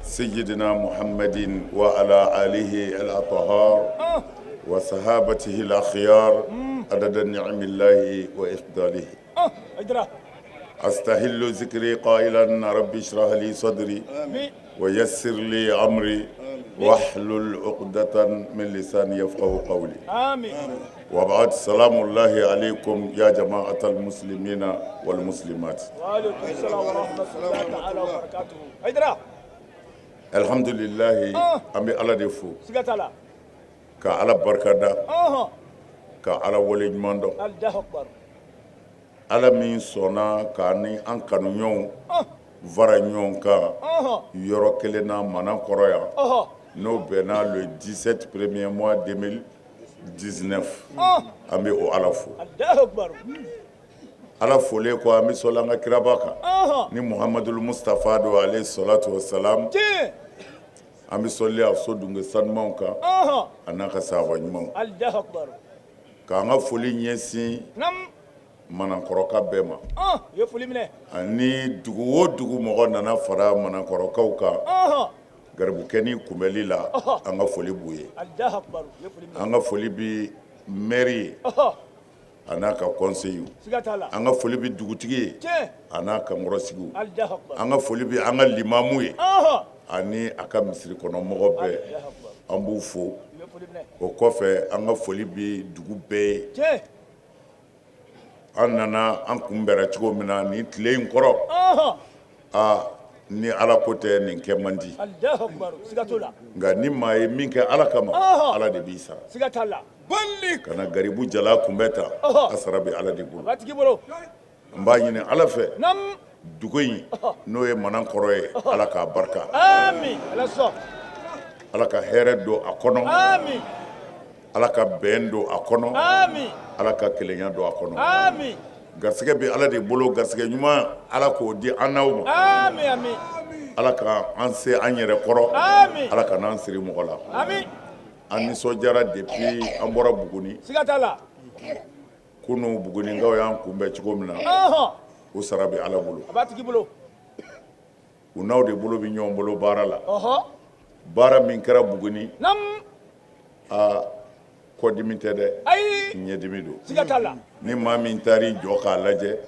سيدنا محمد وعلى آله الأطهار وصحابته الأخيار عدد نعم الله وإفضاله أستهل ذكري قائلا ربي اشرح لي صدري ويسر لي أمري واحلل عقدة من لساني يفقه قولي. آمين. وبعد، سلام الله عليكم يا جماعة المسلمين والمسلمات. وعليكم السلام ورحمة الله تعالى وبركاته. Hayidara. Alhamdulilahi, an bɛ Ala de fo, Siga t'a la. ka Ala barikada, ka Ala waleɲuman dɔn. Allahu akbar. Ala min sɔnna k'a ni an kanuɲɔgɔnw fara ɲɔgɔn kan yɔrɔ kelen na Manakɔrɔ yan, n'o bɛnna le 17 premier mois 2019, an bɛ o Ala fo. Allahu akbar. Ala folen kɔ, an bɛ sɔli an ka kiraba kan ni Muhamadul Mustafa don, alayhi salatu wasalam. An bɛ sɔli a so dunke sanumanw kan, a n'a ka sahaba ɲumanw. Allahu akbar. K'an ka foli ɲɛsin Manakɔrɔka bɛɛ ma, U ye foli minɛ. Ani dugu o dugu mɔgɔ nana fara Manakɔrɔkaw kan garibukɛni kunbɛli la, an ka foli b'u ye. Allahu akbar. U ye foli minɛ. An ka foli bi maire ye, a n'a ka conseil. Siga t'a la. An ka foli bi dugutigi ye, a n'a kankɔrɔsigiw. Allahu akbar. An ka foli bi an ka limamu ye, ani a ka misiri kɔnɔ mɔgɔ bɛɛ, an b'u fo. U ye foli minɛ. O kɔfɛ, an ka foli bi dugu bɛɛ ye. An nana an kunbɛra cogo min na nin tile in kɔrɔ, aa, ni Ala ko tɛ, nin kɛ man di. Allahu akbar. Siga t'o la. Nka ni maa ye min kɛ Ala kama, Ala de b'i sara. Siga t'a la. Ka na garibu jala kunbɛ ta, a sara bɛ Ala de A bolo. b'a tigi bolo. N b'a ɲini Ala fɛ, dugu in, n'o ye Manakɔrɔ ye, Ala k'a barika. Amin. Ala sɔn. Ala ka hɛrɛ don a kɔnɔ. Amin. Ala ka bɛn don a kɔnɔ. Amin. Ala ka kelenya don a kɔnɔ. Amin. Garisɛgɛ bɛ Ala de bolo, garisɛgɛ ɲuman, Ala k'o di an n'aw ma. Amin, amin. Ala ka an se an yɛrɛ kɔrɔ. Amin. Ala ka n'an siri mɔgɔ la. Amin. An nisɔndiyara depuis an bɔra Buguni. Siga t'a la. Kunun Buguninkaw y'an kunbɛn cogo min na, o sara bɛ Ala bolo. A b'a tigi bolo. U n'aw de bolo bɛ ɲɔgɔn bolo baara la. Baara min kɛra Buguni, aa, kɔdimi tɛ dɛ. Ayi. Ɲɛdimi don. Siga t'a la. Ni maa min taar'i jɔ k'a lajɛ,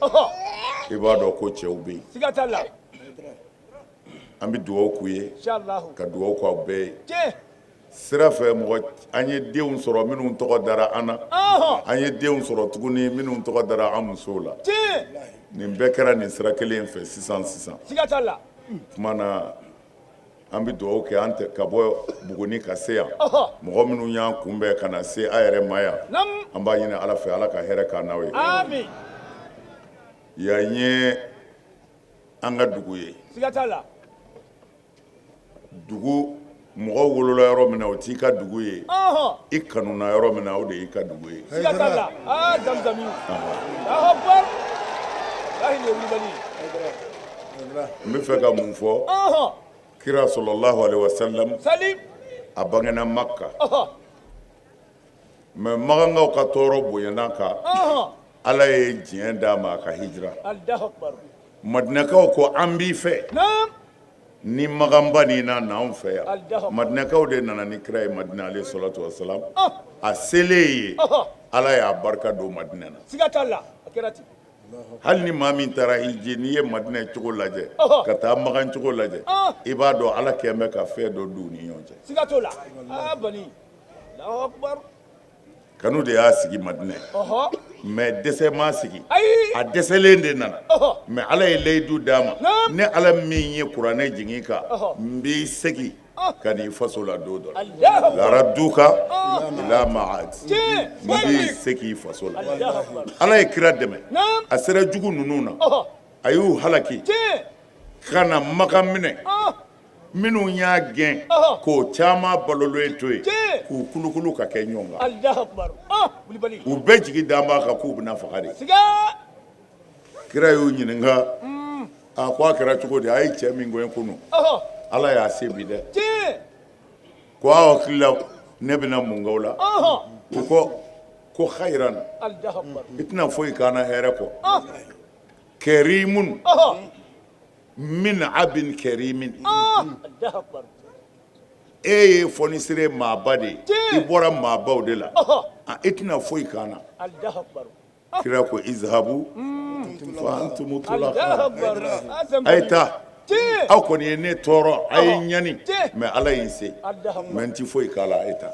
i b'a dɔn ko cɛw bɛ yen. Siga t'a la. An bɛ dugawu k'u ye, Inshallah. ka dugawu k'aw bɛɛ ye. Tiɲɛ. Sira fɛ, mɔgɔ an ye denw sɔrɔ minnu tɔgɔ dara an na, an ye denw sɔrɔ tuguni minnu tɔgɔ dara an musow la. Nin bɛɛ kɛra nin sira kelen in fɛ sisan sisan. Siga t'a la. Tuma na, an bɛ dugawu kɛ, an tɛ ka bɔ Buguni ka se yan, mɔgɔ minnu y'an kunbɛn ka na se a yɛrɛ ma yan, an b'a ɲini Ala fɛ, Ala ka hɛrɛ k'an n'aw ye. Amin. Yan ye an ka dugu ye. Siga t'a la. Dugu, mɔgɔ wolola yɔrɔ min na, o t'i ka dugu ye. I kanuna yɔrɔ min na, o de y'i ka dugu ye. Siga t'a la. Aa, zamzami. Allahu akbar. Lahi, nin ye wulibali ye. N bɛ fɛ ka mun fɔ? Kira sallallahu alaihi wasallam, Salim. a bangena Makka, mais makankaw ka tɔɔrɔ bonyana kan, Ala ye diɲɛ d'a ma a ka hijira. Allahu akbar. Madinɛkaw ko an b'i fɛ ni makanba nin na na anw fɛ yan. Allahu akbar. Madinɛkaw de nana ni kira ye Madinɛ, alayhi salatu wasalam. A selen yen, Ala y'a barika don Madinɛ na. Siga t'a la. A kɛra ten. Hali ni maa min taara hiji, n'i ye Madinɛ cogo lajɛ, ka taa Makan cogo lajɛ, i b'a dɔn Ala kɛn bɛ ka fɛn dɔ d'u ni ɲɔgɔn cɛ. Siga t'o la. Aa, bani. Allahu akbar. Kanu de y'a sigi Madinɛ, mais dɛsɛ m'a sigi. Ayi. A dɛsɛlen de nana, mais Ala ye layidu d'a ma, ne Ala min ye kuranɛ jigin kan, n b'i segin ka n'i faso la don dɔ la. Allahu akbar. Laraduka ila maad, n b'i segin i faso la. Allahu akbar. Ala ye kira dɛmɛ. Naam. A sera jugu ninnu na, a y'u halaki ka na Makan minɛ. Minnu y'a gɛn k'o caman balolen to yen, k'u kulukulu ka kɛ ɲɔgɔn kan. Allahu akbar. Wulibali. U bɛɛ jigi dan b'a kan k'u bɛna faga de. Siga. Kira y'u ɲininka, a ko a kɛra cogo di? A ye cɛ min gɛn kunun, Ala y'a se bi dɛ. Ko aw hakili la ne bɛna mun k'aw la? U ko hayiran, Allahu akbar. I tɛna foyi k'an na hɛrɛ kɔ. Kɛrimun min abin kɛrimin. Allahu akbar. E ye fɔnisire maaba de ye, i bɔra maabaw de la, e tɛna foyi k'an na. Allahu akbar. Kira ko izhabu fa antumu Allahu tulaqa. Akbar. A ye taa. Aw kɔni ye ne tɔɔrɔ, a ye n ɲani, mais Ala ye n se, mais n tɛ foyi k'a la, a ye taa.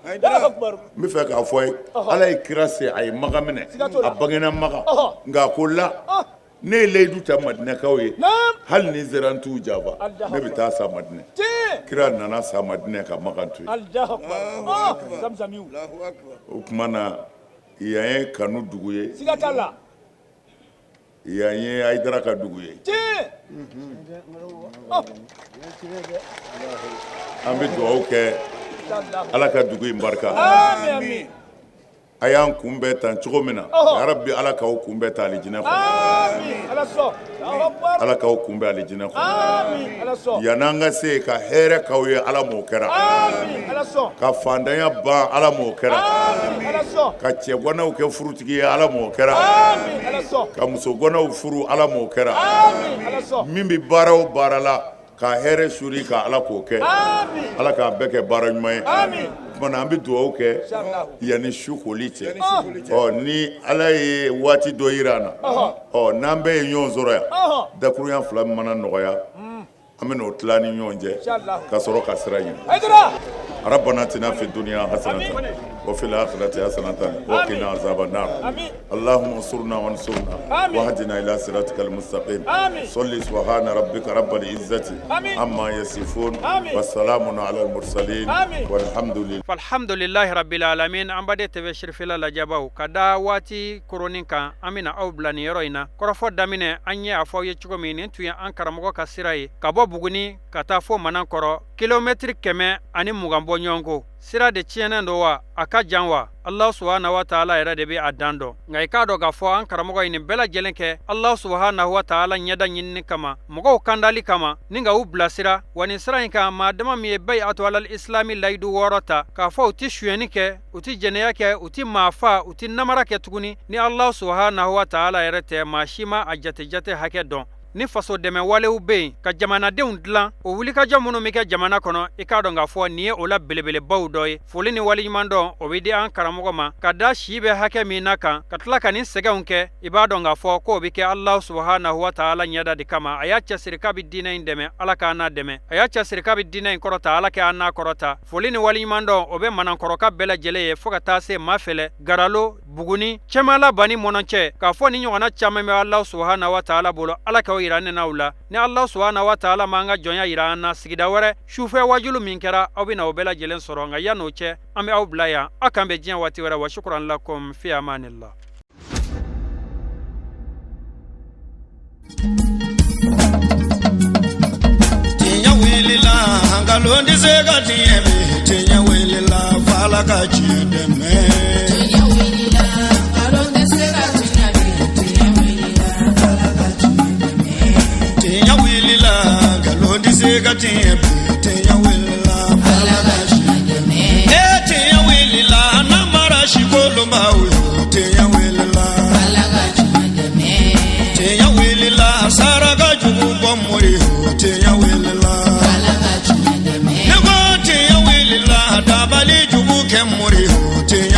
N bɛ fɛ k'a fɔ a ye, Ala ye kira se, a ye Makan minɛ, a bangena Makan, nka a ko la, ne ye layidu ta Madinɛkaw ye, hali ni n sera n t'u janfa, ne bɛ taa sa Madinɛ. Kira nana sa Madinɛ ka Makan to yen. O tuma na yan ye kanu dugu ye. Yan ye Hayidara ka dugu ye. An bɛ dugawu kɛ Ala ka dugu in barika. A y'an kunbɛn tan cogo min na, yarabi Ala k'aw kunbɛn tan alijinɛ kɔnɔ. Ala k'aw kunbɛn alijinɛ kɔnɔ. Yan'an ka se ka hɛrɛ k'aw ye, Ala m'o kɛra. Ka fantanya ban, Ala m'o kɛra. Ka cɛganaw kɛ furutigi ye, Ala m'o kɛra. Ka musoganaw furu, Ala m'o kɛra. Min bɛ baara o baara la, ka hɛrɛ suuru ka Ala k'o kɛ. Ala k'a bɛɛ kɛ baara ɲuman ye. O tuma na an bɛ dugawu kɛ yanni su koli cɛ. Ɔ ni Ala ye waati dɔ jira an na, ɔ n'an bɛɛ ye ɲɔgɔn sɔrɔ yan, dakurunya fila min mana nɔgɔya, an bɛ n'o tila ni ɲɔgɔn cɛ ka sɔrɔ ka sira ɲini. Rabbana atina fi dunya hasanatan wa fil akhirati hasanatan wa qina azaban nar. Allahumma ansurna wansurna wahdina ila siratikal mustaqim. Salli subhana rabbika rabbil izzati amma yasifun wa salamun ala al mursalin walhamdulillah. Alhamdulilahi rabbil alamin. An baden TV Sirifila lajɛbaw, ka da waati koronin kan, an bɛna aw bila nin yɔrɔ in na. Kɔrɔfɔ daminɛ, an ye a fɔ aw ye cogo min, nin tun ye an karamɔgɔ ka sira ye ka bɔ Buguni ka taa fo Manankɔrɔ, kilomɛtiri 120 bɔ ɲɔgɔn ko. Sira de tiɲɛnen don wa, a ka jan wa? Allah subahana wa taala yɛrɛ de bɛ a dan dɔn. Nka i k'a dɔn k'a fɔ an karamɔgɔ ye nin bɛɛ lajɛlen kɛ Allah subahana wa taala ɲɛda ɲinini kama, mɔgɔw kandali kama, ni ka u bilasira. Wa nin sira in kan, maa dama min ye bayiatu alal islami layidu 6 ta k'a fɔ u tɛ sonyɛni kɛ, u tɛ jɛnɛya kɛ, u tɛ maa fa, u tɛ namara kɛ tuguni, ni Allah subahana wa taala yɛrɛ tɛ, maa si ma a jate jate hakɛ dɔn. Ni faso dɛmɛ walew bɛ yen ka jamanadenw dilan, o wulikajɔ minnu bɛ kɛ jamana kɔnɔ, i k'a dɔn k'a fɔ nin ye o la belebelebaw dɔ ye. Foli ni waleɲumandɔn, o bɛ di an karamɔgɔ ma ka da si bɛ hakɛ min na kan, ka tila ka nin sɛgɛnw kɛ. I b'a dɔn k'a fɔ k'o bɛ kɛ Allah subahanahu wa taala ɲɛda de kama. A y'a cɛsiri k'a bɛ diinɛ in dɛmɛ, Ala k'an n'a dɛmɛ. A y'a cɛsiri k'a bɛ diinɛ in kɔrɔta, Ala k'an n'a kɔrɔta. Foli ni waleɲumandɔn, o bɛ Manankɔrɔka bɛɛ lajɛlen ye, fo ka taa se Mafɛlɛ, Garalo, Buguni, Cɛmala, Bani, Mɔnɔncɛ, k'a fɔ ni ɲɔgɔnna caman bɛ Allah subahana wa taala bolo. Ala k'o yira ne n'aw la. Ni Allah subahana wa taala m'an ka jɔnya yira an na, sigida wɛrɛ sufɛ wajulu min kɛra, aw bɛna o bɛɛ lajɛlen sɔrɔ. Nka yan'o cɛ, an bɛ aw bila yan. Aw k'an bɛn diɲɛ waati wɛrɛ. Wa shukran lakum fi amanillah. Tiɲɛ wulila, nkalon tɛ se ka tiɲɛ bi. Tiɲɛ wulila, f'Ala ka tiɲɛ dɛmɛ. Tiɲɛ wulila, nkalon tɛ se ka tiɲɛ bi. Tiɲɛ wulila, f'Ala ka tiɲɛ dɛmɛ. Tiɲɛ wulila, nkalon tɛ se ka tiɲɛ bi. Tiɲɛ wulila, f'Ala ka tiɲɛ dɛmɛ. Ee tiɲɛ wulila, namara si kolonbaw yo. Tiɲɛ wulila, Ala ka tiɲɛ dɛmɛ. Tiɲɛ wulila, saraka jugu bɔ mori yo. Tiɲɛ wulila, Ala ka tiɲɛ dɛmɛ. Ne ko tiɲɛ wulila, dabali jugu kɛ mori yo. Tiɲɛ